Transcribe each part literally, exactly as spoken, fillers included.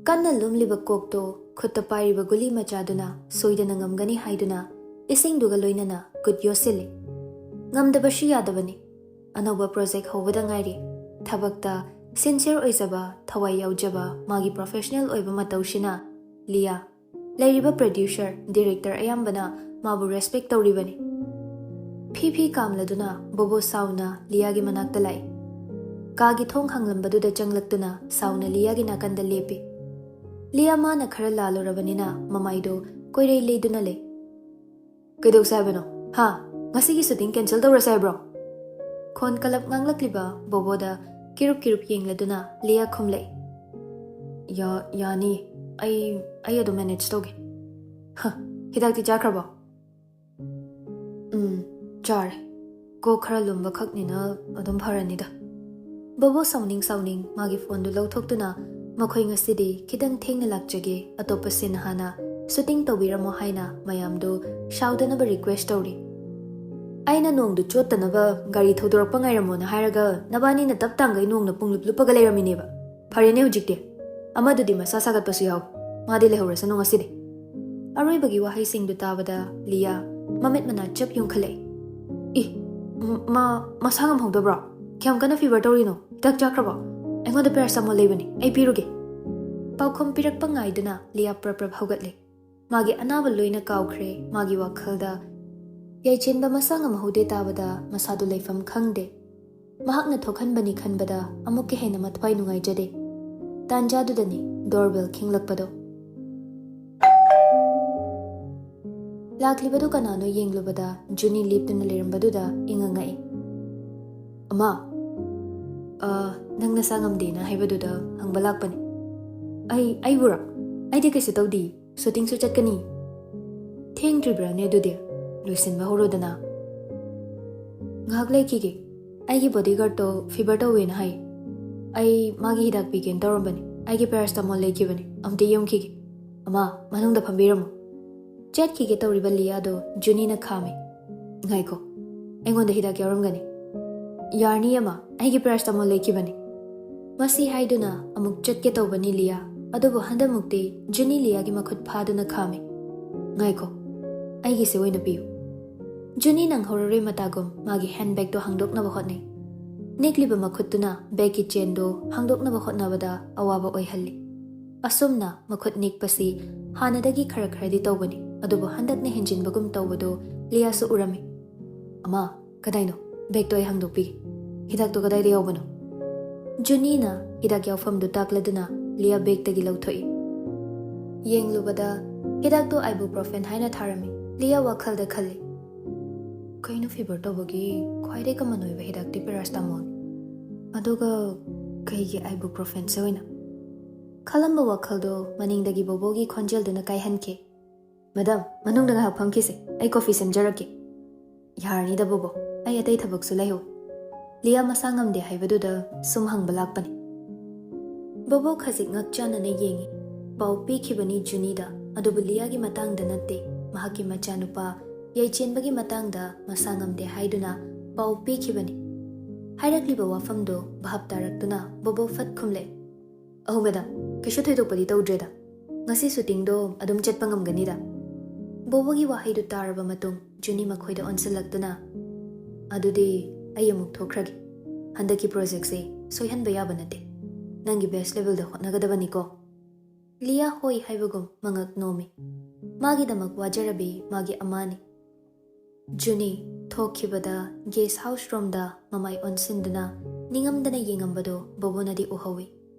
ꯀꯟꯅ ꯂꯨꯝꯂꯤꯕ ꯀꯣꯛꯇꯣ ꯈꯨꯠꯇ ꯄꯥꯏꯔꯤꯕ ꯒꯨꯂꯤ ꯃꯆꯥꯗꯨꯅ ꯁꯣꯏꯗꯅ ꯉꯝꯒꯅꯤ ꯍꯥꯏꯗꯨꯅ ꯏꯁꯤꯡꯗꯨꯒ ꯂꯣꯏꯅꯅ ꯈꯨꯠ ꯌꯣꯠꯁꯤꯜꯂꯤ꯫ ꯉꯝꯗꯕꯁꯨ ꯌꯥꯗꯕꯅꯤ꯫ ꯑꯅꯧꯕ ꯄ꯭ꯔꯣꯖꯦꯛ ꯍꯧꯕꯗ ꯉꯥꯏꯔꯤ꯫ ꯊꯕꯛꯇ ꯁꯤꯟꯁꯤꯌꯔ ꯑꯣꯏꯖꯕ, ꯊꯋꯥꯏ ꯌꯥꯎꯖꯕ ꯃꯥꯒꯤ ꯄ꯭ꯔꯣꯐꯦꯁꯅꯦꯜ ꯑꯣꯏꯕ ꯃꯇꯧꯁꯤꯅ ꯂꯤꯌꯥ, ꯂꯩꯔꯤꯕ ꯄ꯭ꯔꯣꯗ꯭ꯌꯨꯁꯔ, ꯗꯤꯔꯦꯛꯇꯔ ꯑꯌꯥꯝꯕꯅ ꯃꯥꯕꯨ ꯔꯦꯁꯄꯦꯛ ꯇꯧꯔꯤꯕꯅꯤ꯫ ꯐꯤ ꯐꯤ ꯀꯥꯝꯂꯗꯨꯅ ꯕꯣꯕꯣ ꯁꯥꯎꯅ ꯂꯤꯌꯥꯒꯤ ꯃꯅꯥꯛꯇ ꯂꯥꯛꯏ꯫ ꯀꯥꯒꯤ ꯊꯣꯡ ꯍꯥꯡꯂꯝꯕꯗꯨꯗ ꯆꯪꯂꯛꯇꯨꯅ ꯁꯥꯎꯅ ꯂꯤꯌꯥꯒꯤ ꯅꯥꯀꯟꯗ ꯂꯦꯞꯄꯤ꯫ ꯂꯤꯌꯥ ꯃꯥꯅ ꯈꯔ ꯂꯥꯜꯂꯨꯔꯕꯅꯤꯅ ꯃꯃꯥꯏꯗꯨ ꯀꯣꯏꯔꯩ ꯂꯩꯗꯨꯅ ꯂꯩ꯫ "ꯀꯩꯗꯧꯁꯦ ꯍꯥꯏꯕꯅꯣ? ꯍꯥ? ꯉꯁꯤꯒꯤ ꯁꯨꯇꯤꯡ ꯀꯦꯟꯁꯦꯜ ꯇꯧꯔꯁꯦ ꯍꯥꯏꯕ꯭ꯔꯣ?" ꯈꯣꯟ ꯀꯂꯞ ꯉꯥꯡꯂꯛꯂꯤꯕ ꯕꯣꯕꯣꯗ ꯀꯤꯔꯨꯞ ꯀꯤꯔꯨꯞ ꯌꯦꯡꯂꯗꯨꯅ ꯂꯤꯌꯥ ꯈꯨꯝꯂꯛꯏ꯫ "ꯌꯥ-, ꯌꯥꯅꯤ꯫ ꯑꯩ, ꯑꯩ ꯑꯗꯨꯝ ꯃꯦꯅꯦꯖ ꯇꯧꯒꯦ꯫ ꯍ, ꯍꯤꯗꯥꯛꯇꯤ ꯆꯥꯈ꯭ꯔꯕꯣ?" "ꯎꯝ, ꯆꯥꯔꯦ꯫ ꯀꯣꯛ ꯈꯔ ꯂꯨꯝꯕ ꯈꯛꯅꯤꯅ ꯑꯗꯨꯝ ꯐꯔꯅꯤꯗ꯫" ꯕꯣꯕꯣ ꯁꯥꯎꯅꯤꯡ ꯁꯥꯎꯅꯤꯡ ꯃꯥꯒꯤ ꯐꯣꯟꯗꯨ ꯂꯧꯊꯣꯛꯇꯨꯅ ꯃꯈꯣꯏ ꯉꯁꯤꯗꯤ ꯈꯤꯇꯪ ꯊꯦꯡꯅ ꯂꯥꯛꯆꯒꯦ, ꯑꯇꯣꯞꯄ ꯁꯤꯟ ꯍꯥꯟꯅ ꯁꯨꯇꯤꯡ ꯇꯧꯕꯤꯔꯝꯃꯣ ꯍꯥꯏꯅ ꯃꯌꯥꯝꯗꯨ ꯁꯥꯎꯗꯅꯕ ꯔꯤꯀ꯭ꯋꯦꯁ ꯇꯧꯔꯤ꯫ "ꯑꯩꯅ ꯅꯣꯡꯗꯨ ꯆꯣꯠꯇꯅꯕ ꯒꯥꯔꯤ ꯊꯧꯗꯣꯔꯛꯄ ꯉꯥꯏꯔꯝꯃꯣꯅ ꯍꯥꯏꯔꯒ ꯅꯕꯥꯅꯤꯅ ꯇꯞ ꯇꯥꯡꯒꯩ ꯅꯣꯡꯅ ꯄꯨꯡꯂꯨꯞ ꯂꯨꯞꯄꯒ ꯂꯩꯔꯝꯃꯤꯅꯦꯕ꯫ ꯐꯔꯦꯅꯦ ꯍꯧꯖꯤꯛꯇꯤ꯫ ꯑꯃꯗꯨꯗꯤ ꯃꯁꯥ ꯁꯥꯒꯠꯄꯁꯨ ꯌꯥꯎꯏ꯫ ꯃꯥꯗꯤ ꯂꯩꯍꯧꯔꯁꯅꯨ ꯉꯁꯤꯗꯤ꯫" ꯑꯔꯣꯏꯕꯒꯤ ꯋꯥꯍꯩꯁꯤꯡꯗꯨ ꯇꯥꯕꯗ ꯂꯤꯌꯥ ꯃꯃꯤꯠ ꯃꯅꯥ ꯆꯞ ꯌꯨꯡꯈꯠꯂꯛꯏ꯫ "ꯏ, ꯃ-, ꯃꯥ ꯃꯁꯥ ꯉꯝꯍꯧꯗꯕ꯭ꯔꯣ? ꯀꯌꯥꯝ ꯀꯟꯅ ꯐꯤꯚꯔ ꯇꯧꯔꯤꯅꯣ? ꯍꯤꯗꯥꯛ ꯆꯥꯈ꯭ꯔꯕꯣ? ꯑꯩꯉꯣꯟꯗ ꯄꯦꯔꯥꯁꯤꯇꯥꯃꯣꯜ ꯂꯩꯕꯅꯤ, ꯑꯩ ꯄꯤꯔꯨꯒꯦ꯫" ꯄꯥꯎꯈꯨꯝ ꯄꯤꯔꯛꯄ ꯉꯥꯏꯗꯨꯅ ꯂꯤꯌꯥ ꯄ꯭ꯔꯞ ꯄ꯭ꯔꯞ ꯍꯧꯒꯠꯂꯦ꯫ ꯃꯥꯒꯤ ꯑꯅꯥꯕ ꯂꯣꯏꯅ ꯀꯥꯎꯈ꯭ꯔꯦ꯫ ꯃꯥꯒꯤ ꯋꯥꯈꯜꯗ ꯌꯥꯏꯆꯦꯟꯕ ꯃꯁꯥ ꯉꯝꯍꯧꯗꯦ ꯇꯥꯕꯗ ꯃꯁꯥꯗꯨ ꯂꯩꯐꯝ ꯈꯪꯗꯦ꯫ ꯃꯍꯥꯛꯅ ꯊꯣꯛꯍꯟꯕꯅꯤ ꯈꯟꯕꯗ ꯑꯃꯨꯛꯀ ꯍꯦꯟꯅ ꯃꯊ꯭ꯋꯥꯏ ꯅꯨꯡꯉꯥꯏꯖꯗꯦ꯫ ꯇꯥꯟꯖꯥꯗꯨꯗꯅꯤ ꯗꯣꯔꯕꯦꯜ ꯈꯤꯡꯂꯛꯄꯗꯣ꯫ ꯂꯥꯛꯂꯤꯕꯗꯨ ꯀꯅꯥꯅꯣ ꯌꯦꯡꯂꯨꯕꯗ ꯖꯨꯅꯤ ꯂꯦꯞꯇꯨꯅ ꯂꯩꯔꯝꯕꯗꯨꯗ ꯏꯉꯛ ꯉꯛꯏ꯫ "ꯑꯃ, ꯑ, ꯅꯪ ꯅꯁꯥ ꯉꯝꯗꯦꯅ ꯍꯥꯏꯕꯗꯨꯗ ꯍꯪꯕ ꯂꯥꯛꯄꯅꯤ꯫" "ꯑꯩ, ꯑꯩꯕꯨꯔꯣ? ꯑꯩꯗꯤ ꯀꯩꯁꯨ ꯇꯧꯗꯦ꯫ ꯁꯨꯇꯤꯡꯁꯨ ꯆꯠꯀꯅꯤ꯫" "ꯊꯦꯡꯗ꯭ꯔꯤꯕ꯭ꯔꯥꯅꯦ ꯑꯗꯨꯗꯤ? ꯂꯣꯏꯁꯤꯟꯕ ꯍꯧꯔꯣꯗꯅ꯫" "ꯉꯥꯏꯍꯥꯛ ꯂꯩꯈꯤꯒꯦ꯫ ꯑꯩꯒꯤ ꯕꯣꯗꯤꯒꯥꯔꯗꯇꯣ ꯐꯤꯚꯔ ꯇꯧꯋꯦꯅ ꯍꯥꯏ꯫ ꯑꯩ ꯃꯥꯒꯤ ꯍꯤꯗꯥꯛ ꯄꯤꯒꯦꯅ ꯇꯧꯔꯝꯕꯅꯤ꯫ ꯑꯩꯒꯤ ꯄꯦꯔꯥꯁꯤꯇꯥꯃꯣꯜ ꯂꯩꯈꯤꯕꯅꯤ꯫ ꯑꯝꯇ ꯌꯦꯡꯈꯤꯒꯦ꯫ ꯑꯃ, ꯃꯅꯨꯡꯗ ꯐꯝꯕꯤꯔꯝꯃꯣ꯫" ꯆꯠꯈꯤꯒꯦ ꯇꯧꯔꯤꯕ ꯂꯤꯌꯥꯗꯣ ꯖꯨꯅꯤꯅ ꯈꯥꯝꯃꯤ꯫ "ꯉꯥꯏꯈꯣ, ꯑꯩꯉꯣꯟꯗ ꯍꯤꯗꯥꯛ ꯌꯥꯎꯔꯝꯒꯅꯤ꯫" "ꯌꯥꯔꯅꯤ ꯑꯃ, ꯑꯩꯒꯤ ꯄꯦꯔꯥꯁꯤꯇꯥꯃꯣꯜ ꯂꯩꯈꯤꯕꯅꯤ꯫" ꯃꯁꯤ ꯍꯥꯏꯗꯨꯅ ꯑꯃꯨꯛ ꯆꯠꯀꯦ ꯇꯧꯕꯅꯤ ꯂꯤꯌꯥ, ꯑꯗꯨꯕꯨ ꯍꯟꯗꯛꯃꯨꯛꯇꯤ ꯖꯨꯅꯤ ꯂꯤꯌꯥꯒꯤ ꯃꯈꯨꯠ ꯐꯥꯗꯨꯅ ꯈꯥꯝꯃꯤ꯫ "ꯉꯥꯏꯈꯣ, ꯑꯩꯒꯤꯁꯦ ꯑꯣꯏꯅ ꯄꯤꯌꯨ꯫" ꯖꯨꯅꯤ ꯅꯪꯍꯧꯔꯔꯣꯏ ꯃꯇꯥꯒꯨꯝ ꯃꯥꯒꯤ ꯍꯦꯟꯕꯦꯒꯇꯣ ꯍꯥꯡꯗꯣꯛꯅꯕ ꯍꯣꯠꯅꯩ꯫ ꯅꯤꯛꯂꯤꯕ ꯃꯈꯨꯠꯇꯨꯅ ꯕꯦꯒꯀꯤ ꯆꯦꯟꯗꯣ ꯍꯥꯡꯗꯣꯛꯅꯕ ꯍꯣꯠꯅꯕꯗ ꯑꯋꯥꯕ ꯑꯣꯏꯍꯜꯂꯤ꯫ ꯑꯁꯨꯝꯅ ꯃꯈꯨꯠ ꯅꯤꯛꯄꯁꯤ ꯍꯥꯟꯅꯗꯒꯤ ꯈꯔ ꯈꯔꯗꯤ ꯇꯧꯕꯅꯤ, ꯑꯗꯨꯕꯨ ꯍꯟꯗꯛꯅ ꯍꯦꯟꯖꯤꯟꯕꯒꯨꯝ ꯇꯧꯕꯗꯨ ꯂꯤꯌꯥꯁꯨ ꯎꯔꯝꯃꯤ꯫ "ꯑꯃ, ꯀꯗꯥꯏꯅꯣ? ꯕꯦꯒꯇꯣ ꯑꯩ ꯍꯥꯡꯗꯣꯛꯄꯤꯒꯦ꯫ ꯍꯤꯗꯥꯛꯇꯣ ꯀꯗꯥꯏꯗ ꯌꯥꯎꯕꯅꯣ?" ꯖꯨꯅꯤꯅ ꯍꯤꯗꯥꯛ ꯌꯥꯎꯐꯝꯗꯨ ꯇꯥꯛꯂꯗꯨꯅ ꯂꯤꯌꯥ ꯕꯦꯒꯇꯒꯤ ꯂꯧꯊꯣꯛꯏ꯫ ꯌꯦꯡꯂꯨꯕꯗ ꯍꯤꯗꯥꯛꯇꯣ ibuprofen ꯍꯥꯏꯅ ꯊꯥꯔꯝꯃꯤ꯫ ꯂꯤꯌꯥ ꯋꯥꯈꯜꯗ ꯈꯜꯂꯤ, "ꯀꯩꯅꯣ, ꯐꯤꯚꯔ ꯇꯧꯕꯒꯤ ꯈ꯭ꯋꯥꯏꯗꯒꯤ ꯀꯃꯟ ꯑꯣꯏꯕ ꯍꯤꯗꯥꯛꯇꯤ ꯄꯦꯔꯥꯁꯤꯇꯥꯃꯣꯜ꯫ ꯑꯗꯨꯒ ꯀꯩꯒꯤ ibuprofenꯁꯦ ꯑꯣꯏꯅ?" ꯈꯜꯂꯝꯕ ꯋꯥꯈꯜꯗꯣ ꯃꯅꯤꯡꯗꯒꯤ ꯕꯣꯕꯣꯒꯤ ꯈꯣꯟꯖꯦꯜꯗꯨꯅ ꯀꯥꯏꯍꯟꯈꯤ꯫ "ꯃꯦꯗꯥꯝ, ꯃꯅꯨꯡꯗ ꯉꯥꯏꯍꯥꯛ ꯐꯝꯈꯤꯁꯦ, ꯑꯩ ꯀꯣꯐꯤ ꯁꯦꯝꯖꯔꯛꯀꯦ꯫" "ꯌꯥꯔꯅꯤꯗ ꯕꯣꯕꯣ, ꯑꯩ ꯑꯇꯩ ꯊꯕꯛꯁꯨ ꯂꯩꯍꯧ꯫" ꯂꯤꯌꯥ ꯃꯁꯥ ꯉꯝꯗꯦ ꯍꯥꯏꯕꯗꯨꯗ ꯁꯨꯝ ꯍꯪꯕ ꯂꯥꯛꯄꯅꯤ꯫ ꯕꯣꯕꯣ ꯈꯖꯤꯛ ꯉꯛ ꯆꯥꯟꯅꯅ ꯌꯦꯡꯉꯤ꯫ ꯄꯥꯎ ꯄꯤꯈꯤꯕꯅꯤ ꯖꯨꯅꯤꯗ, ꯑꯗꯨꯕꯨ ꯂꯤꯌꯥꯒꯤ ꯃꯇꯥꯡꯗ ꯅꯠꯇꯦ, ꯃꯍꯥꯛꯀꯤ ꯃꯆꯥꯅꯨꯄꯥ ꯌꯩꯆꯦꯟꯕꯒꯤ ꯃꯇꯥꯡꯗ ꯃꯁꯥ ꯉꯝꯗꯦ ꯍꯥꯏꯗꯨꯅ ꯄꯥꯎ ꯄꯤꯈꯤꯕꯅꯤ꯫ ꯍꯥꯏꯔꯛꯂꯤꯕ ꯋꯥꯐꯝꯗꯣ ꯚꯥꯞ ꯇꯥꯔꯛꯇꯨꯅ ꯕꯣꯕꯣ ꯐꯠ ꯈꯨꯝꯂꯦ꯫ "ꯑꯍꯣ ꯃꯦꯗꯥꯝ, ꯀꯩꯁꯨ ꯊꯣꯏꯗꯣꯛꯄꯗꯤ ꯇꯧꯗ꯭ꯔꯦꯗ꯫ ꯉꯁꯤ ꯁꯨꯇꯤꯡꯗꯣ ꯑꯗꯨꯝ ꯆꯠꯄ ꯉꯝꯒꯅꯤꯗ꯫" ꯕꯣꯕꯣꯒꯤ ꯋꯥꯍꯩꯗꯨ ꯇꯥꯔꯕ ꯃꯇꯨꯡ ꯖꯨꯅꯤ ꯃꯈꯣꯏꯗ ꯑꯣꯟꯁꯤꯜꯂꯛꯇꯨꯅ, "ꯑꯗꯨꯗꯤ ꯑꯩ ꯑꯃꯨꯛ ꯊꯣꯛꯈ꯭ꯔꯒꯦ꯫ ꯍꯟꯗꯛꯀꯤ ꯄ꯭ꯔꯣꯖꯦꯛꯁꯦ ꯁꯣꯏꯍꯟꯕ ꯌꯥꯕ ꯅꯠꯇꯦ꯫ ꯅꯪꯒꯤ ꯕꯦꯁ ꯂꯦꯚꯦꯜꯗ ꯍꯣꯠꯅꯒꯗꯕꯅꯤꯀꯣ꯫" ꯂꯤꯌꯥ ꯍꯣꯏ ꯍꯥꯏꯕꯒꯨꯝ ꯃꯉꯛ ꯅꯣꯝꯃꯤ꯫ ꯃꯥꯒꯤꯗꯃꯛ ꯋꯥꯖꯔꯕꯤ ꯃꯥꯒꯤ ꯑꯃꯥꯅꯤ꯫ ꯖꯨꯅꯤ ꯊꯣꯛꯈꯤꯕꯗ ꯒꯦꯁ ꯍꯥꯎꯁ ꯔꯨꯝꯗ ꯃꯃꯥꯏ ꯑꯣꯟꯁꯤꯟꯗꯨꯅ ꯅꯤꯡꯉꯝꯗꯅ ꯌꯦꯡꯉꯝꯕꯗꯨ ꯕꯣꯕꯣꯅꯗꯤ ꯎꯍꯧꯏ꯫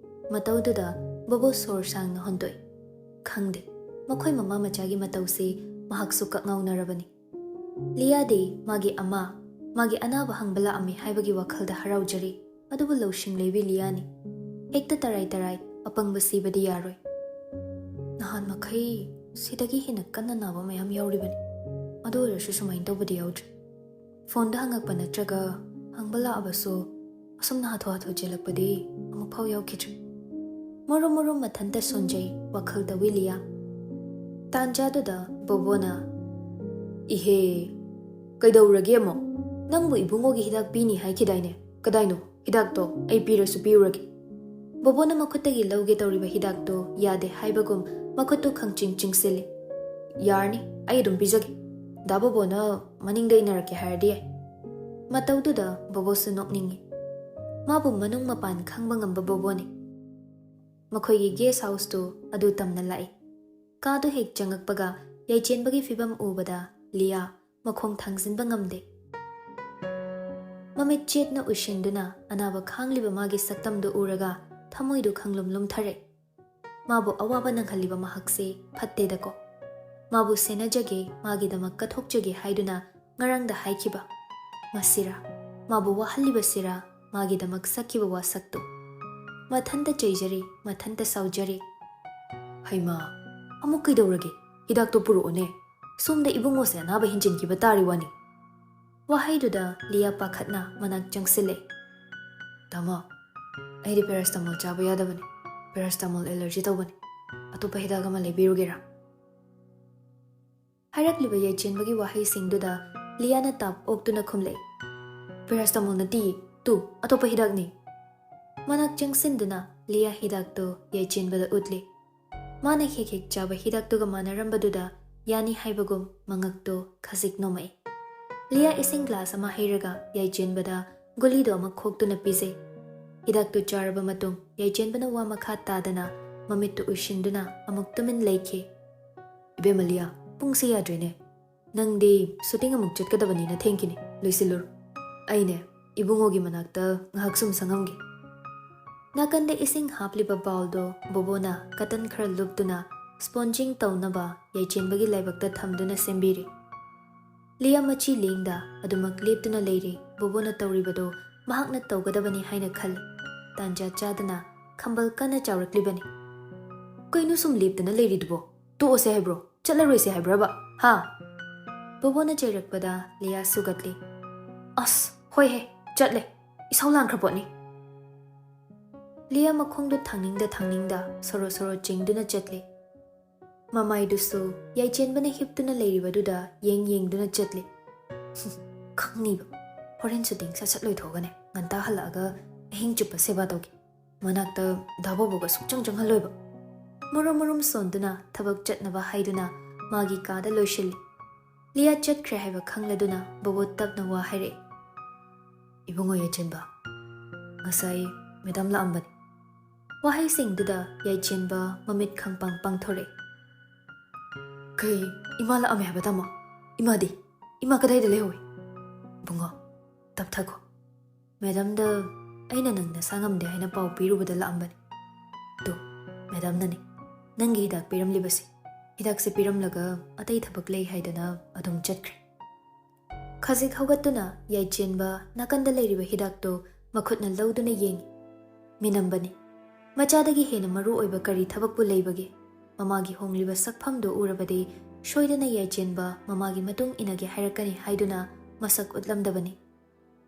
ꯃꯇꯧꯗꯨꯗ ꯕꯣꯕꯣ ꯁꯣꯔ ꯁꯥꯡꯅ ꯍꯣꯟꯗꯣꯛꯏ꯫ ꯈꯪꯗꯦ, ꯃꯈꯣꯏ ꯃꯃꯥ ꯃꯆꯥꯒꯤ ꯃꯇꯧꯁꯤ ꯃꯍꯥꯛꯁꯨ ꯀꯛꯉꯥꯎꯅꯔꯕꯅꯤ꯫ ꯂꯤꯌꯥꯗꯤ ꯃꯥꯒꯤ ꯑꯃꯥ, ꯃꯥꯒꯤ ꯑꯅꯥꯕ ꯍꯪꯕ ꯂꯥꯛꯑꯝꯃꯤ ꯍꯥꯏꯕꯒꯤ ꯋꯥꯈꯜꯗ ꯍꯔꯥꯎꯖꯔꯤ, ꯑꯗꯨꯕꯨ ꯂꯧꯁꯤꯡ ꯂꯩꯕꯤ ꯂꯤꯌꯥꯅꯤ꯫ ꯍꯦꯛꯇ ꯇꯔꯥꯏ ꯇꯔꯥꯏ ꯑꯄꯪꯕ ꯁꯤꯕꯗꯤ ꯌꯥꯔꯣꯏ꯫ ꯅꯍꯥꯟ ꯃꯈꯩ ꯁꯤꯗꯒꯤ ꯍꯦꯟꯅ ꯀꯟꯅ ꯅꯥꯕ ꯃꯌꯥꯝ ꯌꯥꯎꯔꯤꯕꯅꯤ, ꯑꯗꯨ ꯑꯣꯏꯔꯁꯨ ꯁꯨꯃꯥꯏꯅ ꯇꯧꯕꯗꯤ ꯌꯥꯎꯗ꯭ꯔꯤ꯫ ꯐꯣꯟꯗ ꯍꯪꯉꯛꯄ ꯅꯠꯇ꯭ꯔꯒ ꯍꯪꯕ ꯂꯥꯛꯑꯕꯁꯨ ꯑꯁꯨꯝꯅ ꯍꯥꯊꯨ ꯍꯥꯊꯨ ꯆꯦꯜꯂꯛꯄꯗꯤ ꯑꯃꯨꯛꯐꯥꯎ ꯌꯥꯎꯈꯤꯗ꯭ꯔꯤ꯫ ꯃꯔꯨꯝ ꯃꯔꯨꯝ ꯃꯊꯟꯇ ꯁꯣꯟꯖꯩ ꯋꯥꯈꯜꯗ ꯋꯤꯂꯤꯌꯥ꯫ ꯇꯥꯟꯖꯥꯗꯨꯗ ꯕꯣꯕꯣꯅ, "ꯏꯍꯦ, ꯀꯩꯗꯧꯔꯒꯦ ꯑꯃꯨꯛ? ꯅꯪꯕꯨ ꯏꯕꯨꯡꯉꯣꯒꯤ ꯍꯤꯗꯥꯛ ꯄꯤꯅꯤ ꯍꯥꯏꯈꯤꯗꯥꯏꯅꯦ? ꯀꯗꯥꯏꯅꯣ? ꯍꯤꯗꯥꯛꯇꯣ ꯑꯩ ꯄꯤꯔꯁꯨ ꯄꯤꯔꯨꯔꯒꯦ꯫ ꯕꯣꯕꯣꯅ ꯃꯈꯨꯠꯇꯒꯤ ꯂꯧꯒꯦ ꯇꯧꯔꯤꯕ ꯍꯤꯗꯥꯛꯇꯨ ꯌꯥꯗꯦ ꯍꯥꯏꯕꯒꯨꯝ ꯃꯈꯨꯠꯇꯨ ꯈꯪꯆꯤꯡ ꯆꯤꯡꯁꯤꯜꯂꯤ꯫ "ꯌꯥꯔꯅꯤ, ꯑꯩ ꯑꯗꯨꯝ ꯄꯤꯖꯒꯦ꯫ ꯗꯥ ꯕꯣꯕꯣꯅ ꯃꯅꯤꯡꯗ ꯏꯟꯅꯔꯛꯀꯦ ꯍꯥꯏꯔꯗꯤ ꯌꯥꯏ꯫" ꯃꯇꯧꯗꯨꯗ ꯕꯣꯕꯣꯁꯨ ꯅꯣꯛꯅꯤꯡꯉꯤ꯫ ꯃꯥꯕꯨ ꯃꯅꯨꯡ ꯃꯄꯥꯟ ꯈꯪꯕ ꯉꯝꯕ ꯕꯣꯕꯣꯅꯤ꯫ ꯃꯈꯣꯏꯒꯤ ꯒꯦꯁ ꯍꯥꯎꯁꯇꯨ ꯑꯗꯨ ꯇꯝꯅ ꯂꯥꯛꯏ꯫ ꯀꯥꯗꯨ ꯍꯦꯛ ꯆꯪꯉꯛꯄꯒ ꯌꯥꯏꯆꯦꯟꯕꯒꯤ ꯐꯤꯕꯝ ꯎꯕꯗ ꯂꯤꯌꯥ ꯃꯈꯣꯡ ꯊꯥꯡꯖꯤꯟꯕ ꯉꯝꯗꯦ꯫ ꯃꯃꯤꯠ ꯆꯦꯠꯅ ꯎꯏꯁꯤꯟꯗꯨꯅ ꯑꯅꯥꯕ ꯈꯥꯡꯂꯤꯕ ꯃꯥꯒꯤ ꯁꯛꯇꯝꯗꯨ ꯎꯔꯒ ꯊꯃꯣꯏꯗꯨ ꯈꯪꯂꯨꯝ ꯂꯨꯝꯊꯔꯦ꯫ ꯃꯥꯕꯨ ꯑꯋꯥꯕ ꯅꯪꯍꯜꯂꯤꯕ ꯃꯍꯥꯛꯁꯦ ꯐꯠꯇꯦꯗꯀꯣ꯫ ꯃꯥꯕꯨ ꯁꯦꯟꯅꯖꯒꯦ, ꯃꯥꯒꯤꯗꯃꯛ ꯀꯠꯊꯣꯛꯆꯒꯦ ꯍꯥꯏꯗꯨꯅ ꯉꯔꯥꯡꯗ ꯍꯥꯏꯈꯤꯕ꯫ ꯃꯁꯤꯔꯥ, ꯃꯥꯕꯨ ꯋꯥꯍꯜꯂꯤꯕꯁꯤꯔꯥ, ꯃꯥꯒꯤꯗꯃꯛ ꯁꯛꯈꯤꯕ ꯋꯥꯁꯛꯇꯨ꯫ ꯃꯊꯟꯇ ꯆꯩꯖꯔꯤ, ꯃꯊꯟꯇ ꯁꯥꯎꯖꯔꯤ꯫ "ꯍꯩꯃꯥ, ꯑꯃꯨꯛ ꯀꯩꯗꯧꯔꯒꯦ? ꯍꯤꯗꯥꯛꯇꯣ ꯄꯨꯔꯛꯑꯣꯅꯦ꯫ ꯁꯣꯝꯗ ꯏꯕꯨꯡꯉꯣꯁꯦ ꯑꯅꯥꯕ ꯍꯦꯟꯖꯤꯟꯈꯤꯕ ꯇꯥꯔꯤ ꯋꯥꯅꯤ꯫" ꯋꯥꯍꯩꯗꯨꯗ ꯂꯤꯌꯥ ꯄꯥꯈꯠꯅ ꯃꯅꯥꯛ ꯆꯪꯁꯤꯜꯂꯦ꯫ "ꯇꯥꯃꯣ, ꯑꯩꯗꯤ ꯄꯦꯔꯥꯁꯤꯇꯥꯃꯣꯜ ꯆꯥꯕ ꯌꯥꯗꯕꯅꯤ꯫ ꯄꯦꯔꯥꯁꯤꯇꯥꯃꯣꯜ ꯑꯦꯂꯔꯖꯤ ꯇꯧꯕꯅꯤ꯫ ꯑꯇꯣꯞꯄ ꯍꯤꯗꯥꯛ ꯑꯃ ꯂꯩꯕꯤꯔꯨꯒꯦꯔꯥ?" ꯍꯥꯏꯔꯛꯂꯤꯕ ꯌꯥꯏꯆꯦꯟꯕꯒꯤ ꯋꯥꯍꯩꯁꯤꯡꯗꯨꯗ ꯂꯤꯌꯥꯅ ꯇꯥꯞ ꯑꯣꯛꯇꯨꯅ ꯈꯨꯝꯂꯛꯏ꯫ "ꯄꯦꯔꯥꯁꯤꯇꯥꯃꯣꯜ ꯅꯠꯇꯤꯌꯦ, ꯇꯨ, ꯑꯇꯣꯞꯄ ꯍꯤꯗꯥꯛꯅꯤ꯫" ꯃꯅꯥꯛ ꯆꯪꯁꯤꯟꯗꯨꯅ ꯂꯤꯌꯥ ꯍꯤꯗꯥꯛꯇꯨ ꯌꯥꯏꯆꯦꯟꯕꯗ ꯎꯠꯂꯤ꯫ ꯃꯥꯅ ꯍꯦꯛ ꯍꯦꯛ ꯆꯥꯕ ꯍꯤꯗꯥꯛꯇꯨꯒ ꯃꯥꯟꯅꯔꯝꯕꯗꯨꯗ ꯌꯥꯅꯤ ꯍꯥꯏꯕꯒꯨꯝ ꯃꯉꯛꯇꯨ ꯈꯖꯤꯛ ꯅꯣꯝꯃꯛꯏ꯫ ꯂꯤꯌꯥ ꯏꯁꯤꯡ ꯒ꯭ꯂꯥꯁ ꯑꯃ ꯍꯩꯔꯒ ꯌꯥꯏꯆꯦꯟꯕꯗ ꯒꯨꯂꯤꯗꯣ ꯑꯃ ꯈꯣꯛꯇꯨꯅ ꯄꯤꯖꯩ꯫ ꯍꯤꯗꯥꯛꯇꯨ ꯆꯥꯔꯕ ꯃꯇꯨꯡ ꯌꯥꯏꯆꯦꯟꯕꯅ ꯋꯥ ꯃꯈꯥ ꯇꯥꯗꯅ ꯃꯃꯤꯠꯇꯨ ꯎꯏꯁꯤꯟꯗꯨꯅ ꯑꯃꯨꯛ ꯇꯨꯃꯤꯟ ꯂꯩꯈꯤ꯫ "ꯏꯕꯦꯝꯃ ꯂꯤꯌꯥ, ꯄꯨꯡꯁꯤ ꯌꯥꯗ꯭ꯔꯦꯅꯦ꯫ ꯅꯪꯗꯤ ꯁꯨꯇꯤꯡ ꯑꯃꯨꯛ ꯆꯠꯀꯗꯕꯅꯤꯅ ꯊꯦꯡꯈꯤꯅꯤ꯫ ꯂꯣꯏꯁꯤꯜꯂꯨꯔꯣ꯫ ꯑꯩꯅꯦ, ꯏꯕꯨꯡꯉꯣꯒꯤ ꯃꯅꯥꯛꯇ ꯉꯥꯏꯍꯥꯛ ꯁꯨꯝ ꯁꯪꯉꯝꯒꯦ꯫" ꯅꯥꯀꯟꯗ ꯏꯁꯤꯡ ꯍꯥꯞꯂꯤꯕ ꯕꯥꯎꯜꯗꯣ ꯕꯣꯕꯣꯅ ꯀꯇꯟ ꯈꯔ ꯂꯨꯞꯇꯨꯅ ꯁ꯭ꯄꯣꯟꯖꯤꯡ ꯇꯧꯅꯕ ꯌꯥꯏꯆꯦꯟꯕꯒꯤ ꯂꯥꯏꯕꯛꯇ ꯊꯝꯗꯨꯅ ꯁꯦꯝꯕꯤꯔꯤ꯫ ꯂꯤꯌꯥ ꯃꯆꯤ ꯂꯦꯡꯗ ꯑꯗꯨꯃꯛ ꯂꯦꯞꯇꯨꯅ ꯂꯩꯔꯤ꯫ ꯕꯣꯕꯣꯅ ꯇꯧꯔꯤꯕꯗꯣ ꯃꯍꯥꯛꯅ ꯇꯧꯒꯗꯕꯅꯤ ꯍꯥꯏꯅ ꯈꯜꯂꯤ꯫ ꯇꯥꯟꯖꯥ ꯆꯥꯗꯅ ꯈꯝꯕꯜ ꯀꯟꯅ ꯆꯥꯎꯔꯛꯂꯤꯕꯅꯤ꯫ "ꯀꯩꯅꯣ ꯁꯨꯝ ꯂꯦꯞꯇꯅ ꯂꯩꯔꯤꯗꯨꯕꯣ? ꯇꯣꯛꯑꯁꯦ ꯍꯥꯏꯕ꯭ꯔꯣ? ꯆꯠꯂꯔꯣꯏꯁꯦ ꯍꯥꯏꯕ꯭ꯔꯕ? ꯍꯥ?" ꯕꯣꯕꯣꯅ ꯆꯩꯔꯛꯄꯗ ꯂꯤꯌꯥ ꯁꯨꯒꯠꯂꯤ꯫ "ꯑꯁ, ꯍꯣꯏꯍꯦ, ꯆꯠꯂꯦ꯫ ꯏꯁꯧ ꯂꯥꯡꯈ꯭ꯔ ꯄꯣꯠꯅꯤ꯫" ꯂꯤꯌꯥ ꯃꯈꯣꯡꯗꯨ ꯊꯥꯡꯅꯤꯡꯗ ꯊꯥꯡꯅꯤꯡꯗ ꯁꯣꯔꯣ ꯁꯣꯔꯣ ꯆꯤꯡꯗꯨꯅ ꯆꯠꯂꯤ꯫ ꯃꯃꯥꯏꯗꯨꯁꯨ ꯌꯥꯏꯆꯦꯟꯕꯅ ꯍꯤꯞꯇꯨꯅ ꯂꯩꯔꯤꯕꯗꯨꯗ ꯌꯦꯡ ꯌꯦꯡꯗꯨꯅ ꯆꯠꯂꯤ꯫ "ꯈꯪꯅꯤꯕ꯫ ꯍꯣꯔꯦꯟ ꯁꯨꯇꯤꯡ ꯁꯠ ꯁꯠ ꯂꯣꯏꯊꯣꯛꯑꯒꯅꯦ, ꯉꯟꯇꯥ ꯍꯜꯂꯛꯑꯒ ꯑꯍꯤꯡ ꯆꯨꯞꯄ ꯁꯦꯕꯥ ꯇꯧꯒꯦ꯫ ꯃꯅꯥꯛꯇ ꯗꯥ ꯕꯣꯕꯣꯒ ꯁꯨꯛꯆꯪ ꯆꯪꯍꯜꯂꯣꯏꯕ꯫ ꯃꯔꯨꯝ ꯃꯔꯨꯝ ꯁꯣꯟꯗꯨꯅ ꯊꯕꯛ ꯆꯠꯅꯕ ꯍꯥꯏꯗꯨꯅ ꯃꯥꯒꯤ ꯀꯥꯗ ꯂꯣꯏꯁꯤꯜꯂꯤ꯫ ꯂꯤꯌꯥ ꯆꯠꯈ꯭ꯔꯦ ꯍꯥꯏꯕ ꯈꯪꯂꯗꯨꯅ ꯕꯣꯕꯣ ꯇꯞꯅ ꯋꯥ ꯍꯥꯏꯔꯛꯏ꯫ "ꯏꯕꯨꯡꯉꯣ ꯌꯥꯏꯆꯦꯟꯕ, ꯉꯁꯥꯏ ꯃꯦꯗꯥꯝ ꯂꯥꯛꯑꯝꯕꯅꯤ꯫" ꯋꯥꯍꯩꯁꯤꯡꯗꯨꯗ ꯌꯥꯏꯆꯦꯟꯕ ꯃꯃꯤꯠ ꯈꯪꯄꯥꯡ ꯄꯥꯡꯊꯣꯔꯛꯏ꯫ "ꯀꯩ, ꯏꯃꯥ ꯂꯥꯛꯑꯝꯃꯦ ꯍꯥꯏꯕ ꯇꯥꯃꯣ? ꯏꯃꯥꯗꯤ? ꯏꯃꯥ ꯀꯗꯥꯏꯗ ꯂꯩꯍꯧꯏ?" "ꯕꯨꯡꯉꯣ, ꯇꯞꯊꯈꯣ꯫ ꯃꯦꯗꯥꯝꯗ ꯑꯩꯅ ꯅꯪ ꯅꯁꯥ ꯉꯝꯗꯦ ꯍꯥꯏꯅ ꯄꯥꯎ ꯄꯤꯔꯨꯕꯗ ꯂꯥꯛꯑꯝꯕꯅꯤ꯫ ꯇꯨ, ꯃꯦꯗꯥꯝꯅꯅꯤ ꯅꯪꯒꯤ ꯍꯤꯗꯥꯛ ꯄꯤꯔꯝꯂꯤꯕꯁꯤ꯫ ꯍꯤꯗꯥꯛꯁꯦ ꯄꯤꯔꯝꯂꯒ ꯑꯇꯩ ꯊꯕꯛ ꯂꯩ ꯍꯥꯏꯗꯅ ꯑꯗꯨꯝ ꯆꯠꯈ꯭ꯔꯦ꯫" ꯈꯖꯤꯛ ꯍꯧꯒꯠꯇꯨꯅ ꯌꯥꯏꯆꯦꯟꯕ ꯅꯥꯀꯟꯗ ꯂꯩꯔꯤꯕ ꯍꯤꯗꯥꯛꯇꯨ ꯃꯈꯨꯠꯅ ꯂꯧꯗꯨꯅ ꯌꯦꯡꯏ꯫ ꯃꯤꯅꯝꯕꯅꯤ꯫ ꯃꯆꯥꯗꯒꯤ ꯍꯦꯟꯅ ꯃꯔꯨ ꯑꯣꯏꯕ ꯀꯔꯤ ꯊꯕꯛꯄꯨ ꯂꯩꯕꯒꯦ? ꯃꯃꯥꯒꯤ ꯍꯣꯡꯂꯤꯕ ꯁꯛꯐꯝꯗꯨ ꯎꯔꯕꯗꯤ ꯁꯣꯏꯗꯅ ꯌꯥꯏꯆꯦꯟꯕ ꯃꯃꯥꯒꯤ ꯃꯇꯨꯡ ꯏꯟꯅꯒꯦ ꯍꯥꯏꯔꯛꯀꯅꯤ ꯍꯥꯏꯗꯨꯅ ꯃꯁꯛ ꯎꯠꯂꯝꯗꯕꯅꯤ꯫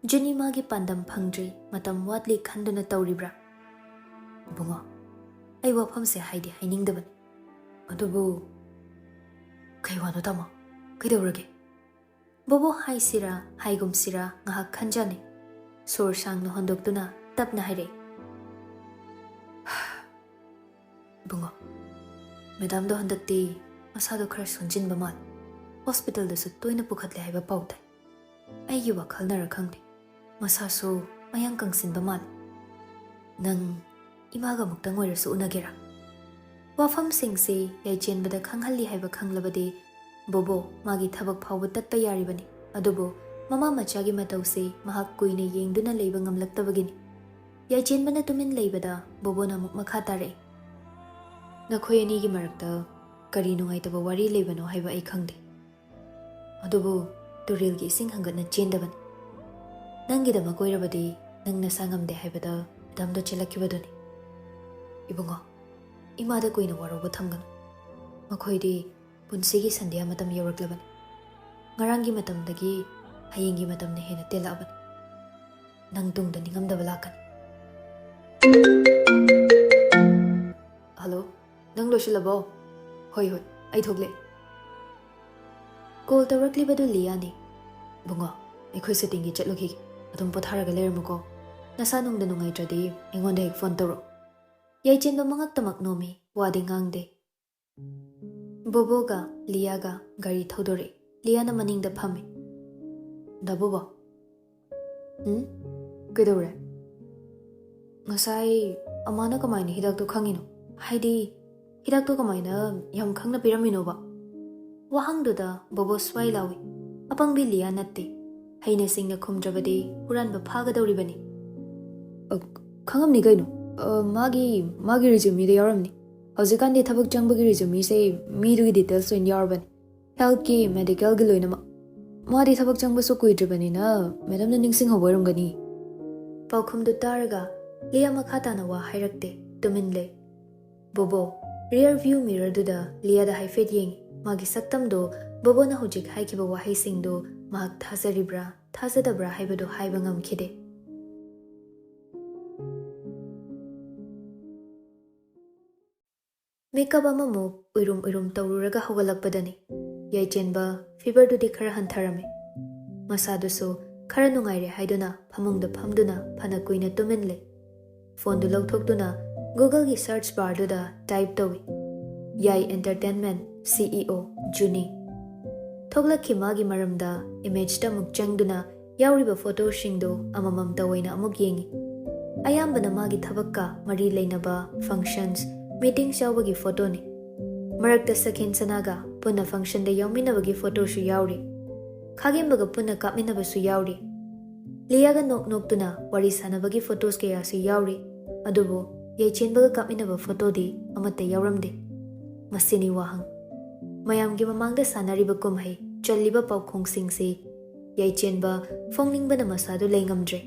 ꯖꯨꯅꯤ ꯃꯥꯒꯤ ꯄꯥꯟꯗꯝ ꯐꯪꯗ꯭ꯔꯤ, ꯃꯇꯝ ꯋꯥꯠꯂꯤ ꯈꯟꯗꯨꯅ ꯇꯧꯔꯤꯕ꯭ꯔꯥ? "ꯏꯕꯨꯡꯉꯣ, ꯑꯩ ꯋꯥꯐꯝꯁꯦ ꯍꯥꯏꯗꯤ ꯍꯥꯏꯅꯤꯡꯗꯕꯅꯤ꯫ ꯑꯗꯨꯕꯨ..." "ꯀꯩ ꯋꯥꯅꯣ ꯇꯥꯃꯣ? ꯀꯩꯗꯧꯔꯒꯦ?" ꯕꯣꯕꯣ ꯍꯥꯏꯁꯤꯔꯥ ꯍꯥꯏꯒꯨꯝꯁꯤꯔꯥ ꯉꯥꯏꯍꯥꯛ ꯈꯟꯖꯅꯩ꯫ ꯁꯣꯔ ꯁꯥꯡꯅ ꯍꯣꯟꯗꯣꯛꯇꯨꯅ ꯇꯞꯅ ꯍꯥꯏꯔꯛꯏ꯫ "ꯏꯕꯨꯡꯉꯣ, ꯃꯦꯗꯥꯝꯗꯣ ꯍꯟꯗꯛꯇꯤ ꯃꯁꯥꯗꯣ ꯈꯔ ꯁꯣꯟꯖꯤꯟꯕ ꯃꯥꯜꯂꯦ꯫ ꯍꯣꯁꯄꯤꯇꯥꯜꯗꯁꯨ ꯇꯣꯏꯅ ꯄꯨꯈꯠꯂꯦ ꯍꯥꯏꯕ ꯄꯥꯎ ꯇꯥꯏ꯫ ꯑꯩꯒꯤ ꯋꯥꯈꯜꯅꯔ ꯈꯪꯗꯦ, ꯃꯁꯥꯁꯨ ꯃꯌꯥꯡ ꯀꯪꯁꯤꯟꯕ ꯃꯥꯜꯂꯦ꯫ ꯅꯪ ꯏꯃꯥꯒ ꯑꯃꯨꯛꯇꯪ ꯑꯣꯏꯔꯁꯨ ꯎꯅꯒꯦꯔꯥ?" ꯋꯥꯐꯝꯁꯤꯡꯁꯦ ꯌꯥꯏꯆꯦꯟꯕꯗ ꯈꯪꯍꯜꯂꯤ ꯍꯥꯏꯕ ꯈꯪꯂꯕꯗꯤ ꯕꯣꯕꯣ ꯃꯥꯒꯤ ꯊꯕꯛ ꯐꯥꯎꯕ ꯇꯠꯄ ꯌꯥꯔꯤꯕꯅꯤ꯫ ꯑꯗꯨꯕꯨ ꯃꯃꯥ ꯃꯆꯥꯒꯤ ꯃꯇꯧꯁꯦ ꯃꯍꯥꯛ ꯀꯨꯏꯅ ꯌꯦꯡꯗꯨꯅ ꯂꯩꯕ ꯉꯝꯂꯛꯇꯕꯒꯤꯅꯤ꯫ ꯌꯥꯏꯆꯦꯟꯕꯅ ꯇꯨꯃꯤꯟ ꯂꯩꯕꯗ ꯕꯣꯕꯣꯅ ꯑꯃꯨꯛ ꯃꯈꯥ ꯇꯥꯔꯛꯏ꯫ "ꯅꯈꯣꯏ ꯑꯅꯤꯒꯤ ꯃꯔꯛꯇ ꯀꯔꯤ ꯅꯨꯡꯉꯥꯏꯇꯕ ꯋꯥꯔꯤ ꯂꯩꯕꯅꯣ ꯍꯥꯏꯕ ꯑꯩ ꯈꯪꯗꯦ꯫ ꯑꯗꯨꯕꯨ ꯇꯨꯔꯦꯜꯒꯤ ꯏꯁꯤꯡ ꯍꯪꯒꯠꯅ ꯆꯦꯟꯗꯕꯅꯤ꯫ ꯅꯪꯒꯤꯗꯃꯛ ꯑꯣꯏꯔꯕꯗꯤ ꯅꯪ ꯅꯁꯥ ꯉꯝꯗꯦ ꯍꯥꯏꯕꯗ ꯃꯦꯗꯥꯝꯗꯣ ꯆꯦꯜꯂꯛꯈꯤꯕꯗꯨꯅꯤ꯫" "ꯏꯕꯨꯡꯉꯣ, ꯏꯃꯥꯗ ꯀꯨꯏꯅ ꯋꯥꯔꯧꯕ ꯊꯝꯒꯅꯨ꯫ ꯃꯈꯣꯏꯗꯤ ꯄꯨꯟꯁꯤꯒꯤ ꯁꯟꯙ꯭ꯌꯥ ꯃꯇꯝ ꯌꯧꯔꯛꯂꯕꯅꯤ꯫ ꯉꯔꯥꯡꯒꯤ ꯃꯇꯝꯗꯒꯤ ꯍꯌꯦꯡꯒꯤ ꯃꯇꯝꯅ ꯍꯦꯟꯅ ꯇꯦꯜꯂꯛꯑꯕꯅꯤ꯫ ꯅꯪ ꯇꯨꯡꯗ ꯅꯤꯡꯉꯝꯗꯕ ꯂꯥꯛꯀꯅꯤ꯫" "ꯍꯜꯂꯣ, ꯅꯪ ꯂꯣꯏꯁꯤꯜꯂꯕꯣ?" "ꯍꯣꯏ, ꯍꯣꯏ, ꯑꯩ ꯊꯣꯛꯂꯛꯑꯦ꯫" ꯀꯣꯜ ꯇꯧꯔꯛꯂꯤꯕꯗꯨ ꯂꯤꯌꯥꯅꯤ꯫ "ꯕꯨꯡꯉꯣ, ꯑꯩꯈꯣꯏ ꯁꯨꯇꯤꯡꯒꯤ ꯆꯠꯂꯨꯈꯤꯒꯦ꯫ ꯑꯗꯨꯝ ꯄꯣꯊꯥꯔꯒ ꯂꯩꯔꯝꯃꯨꯀꯣ꯫ ꯅꯁꯥ ꯅꯨꯡꯗ ꯅꯨꯡꯉꯥꯏꯇ꯭ꯔꯗꯤ ꯑꯩꯉꯣꯟꯗ ꯍꯦꯛ ꯐꯣꯟ ꯇꯧꯔꯛꯑꯣ꯫ ꯌꯥꯏꯆꯦꯟꯕ ꯃꯉꯛꯇꯃꯛ ꯅꯣꯝꯃꯤ, ꯋꯥꯗꯤ ꯉꯥꯡꯗꯦ꯫ ꯕꯣꯕꯣꯒ ꯂꯤꯌꯥꯒ ꯒꯥꯔꯤ ꯊꯧꯗꯣꯔꯛꯏ꯫ ꯂꯤꯌꯥꯅ ꯃꯅꯤꯡꯗ ꯐꯝꯃꯤ꯫ "ꯗꯥ ꯕꯣꯕꯣ?" "ꯎꯝ? ꯀꯩꯗꯧꯔꯦ?" "ꯉꯁꯥꯏ ꯑꯃꯥꯅ ꯀꯃꯥꯏꯅ ꯍꯤꯗꯥꯛꯇꯣ ꯈꯪꯉꯤꯅꯣ? ꯍꯥꯏꯗꯤ, ꯍꯤꯗꯥꯛꯇꯣ ꯀꯃꯥꯏꯅ ꯌꯥꯝ ꯈꯪꯅ ꯄꯤꯔꯝꯃꯤꯅꯣꯕ?" ꯋꯥꯍꯪꯗꯨꯗ ꯕꯣꯕꯣ ꯁ꯭ꯋꯥꯏ ꯂꯥꯎꯏ꯫ ꯑꯄꯪꯕꯤ ꯂꯤꯌꯥ ꯅꯠꯇꯦ꯫ ꯍꯩꯅ ꯁꯤꯡꯅ ꯈꯨꯝꯗ꯭ꯔꯕꯗꯤ ꯍꯨꯔꯥꯟꯕ ꯐꯥꯒꯗꯧꯔꯤꯕꯅꯤ꯫ "ꯑ, ꯈꯪꯉꯝꯅꯤ ꯀꯩꯅꯣ꯫ ꯑ, ꯃꯥꯒꯤ, ꯃꯥꯒꯤ resumeꯗ ꯌꯥꯎꯔꯝꯅꯤ꯫ ꯍꯧꯖꯤꯛꯀꯥꯟꯗꯤ ꯊꯕꯛ ꯆꯪꯕꯒꯤ resumeꯁꯦ ꯃꯤꯗꯨꯒꯤ details ꯑꯣꯏꯅ ꯌꯥꯎꯔꯕꯅꯤ꯫ Healthꯀꯤ, medicalꯒꯤ ꯂꯣꯏꯅꯃꯛ꯫ ꯃꯥꯗꯤ ꯊꯕꯛ ꯆꯪꯕꯁꯨ ꯀꯨꯏꯗ꯭ꯔꯤꯕꯅꯤꯅ madamꯅ ꯅꯤꯡꯁꯤꯡꯍꯧꯕ ꯑꯣꯏꯔꯝꯒꯅꯤ꯫" ꯄꯥꯎꯈꯨꯝꯗꯨ ꯇꯥꯔꯒ ꯂꯤꯌꯥ ꯃꯈꯥ ꯇꯥꯅ ꯋꯥ ꯍꯥꯏꯔꯛꯇꯦ, ꯇꯨꯃꯤꯟ ꯂꯩ꯫ ꯕꯣꯕꯣ rear view mirrorꯗꯨꯗ ꯂꯤꯌꯥꯗ ꯍꯥꯏꯐꯦꯠ ꯌꯦꯡꯉꯤ꯫ ꯃꯥꯒꯤ ꯁꯛꯇꯝꯗꯣ, ꯕꯣꯕꯣꯅ ꯍꯧꯖꯤꯛ ꯍꯥꯏꯈꯤꯕ ꯋꯥꯍꯩꯁꯤꯡꯗꯣ ꯃꯍꯥꯛ ꯊꯥꯖꯔꯤꯕ꯭ꯔꯥ, ꯊꯥꯖꯗꯕ꯭ꯔꯥ ꯍꯥꯏꯕꯗꯨ ꯍꯥꯏꯕ ꯉꯝꯈꯤꯗꯦ꯫ ꯃꯤꯀꯞ ꯑꯃꯃꯨꯛ ꯎꯏꯔꯨꯝ ꯎꯏꯔꯨꯝ ꯇꯧꯔꯨꯔꯒ ꯍꯧꯒꯠꯂꯛꯄꯗꯅꯤ꯫ ꯌꯥꯏꯆꯦꯟꯕ feverꯗꯨꯗꯤ ꯈꯔ ꯍꯟꯊꯔꯝꯃꯤ꯫ ꯃꯁꯥꯗꯨꯁꯨ ꯈꯔ ꯅꯨꯡꯉꯥꯏꯔꯦ ꯍꯥꯏꯗꯨꯅ ꯐꯃꯨꯡꯗ ꯐꯝꯗꯨꯅ ꯐꯅ ꯀꯨꯏꯅ ꯇꯨꯃꯤꯟ ꯂꯩ꯫ ꯐꯣꯟꯗꯨ ꯂꯧꯊꯣꯛꯇꯨꯅ Googleꯒꯤ search barꯗꯨꯗ type ꯇꯧꯏ, "ꯌꯥꯏ Entertainment CEO ꯖꯨꯅꯤ꯫" ꯊꯣꯛꯂꯛꯈꯤ ꯃꯥꯒꯤ ꯃꯔꯝꯗ imageꯇ ꯑꯃꯨꯛ ꯆꯪꯗꯨꯅ ꯌꯥꯎꯔꯤꯕ photoꯁꯤꯡꯗꯨ ꯑꯃꯃꯝꯇ ꯑꯣꯏꯅ ꯑꯃꯨꯛ ꯌꯦꯡꯉꯤ꯫ ꯑꯌꯥꯝꯕꯅ ꯃꯥꯒꯤ ꯊꯕꯛꯀ ꯃꯔꯤ ꯂꯩꯅꯕ functions, meetings ꯌꯥꯎꯕꯒꯤ photoꯅꯤ꯫ ꯃꯔꯛꯇ ꯁꯈꯦꯟ ꯁꯅꯥꯒ ꯄꯨꯟꯅ functionꯗ ꯌꯥꯎꯃꯤꯟꯅꯕꯒꯤ photoꯁꯨ ꯌꯥꯎꯔꯤ꯫ ꯈꯥꯒꯦꯝꯕꯒ ꯄꯨꯟꯅ ꯀꯥꯞꯃꯤꯟꯅꯕꯁꯨ ꯌꯥꯎꯔꯤ꯫ ꯂꯤꯌꯥꯒ ꯅꯣꯛ ꯅꯣꯛꯇꯨꯅ ꯋꯥꯔꯤ ꯁꯥꯟꯅꯕꯒꯤ photos ꯀꯌꯥꯁꯨ ꯌꯥꯎꯔꯤ꯫ ꯑꯗꯨꯕꯨ ꯌꯥꯏꯆꯦꯟꯕꯒ ꯀꯥꯞꯃꯤꯟꯅꯕ photoꯗꯤ ꯑꯃꯠꯇ ꯌꯥꯎꯔꯝꯗꯦ꯫ ꯃꯁꯤꯅꯤ ꯋꯥꯍꯪ꯫ ꯃꯌꯥꯝꯒꯤ ꯃꯃꯥꯡꯗ ꯁꯥꯟꯅꯔꯤꯕ ꯀꯨꯝꯍꯩ, ꯆꯜꯂꯤꯕ ꯄꯥꯎꯈꯣꯡꯁꯤꯡꯁꯤ ꯌꯥꯏꯆꯦꯟꯕ ꯐꯣꯡꯅꯤꯡꯕꯅ ꯃꯁꯥꯗꯨ ꯂꯩꯉꯝꯗ꯭ꯔꯦ꯫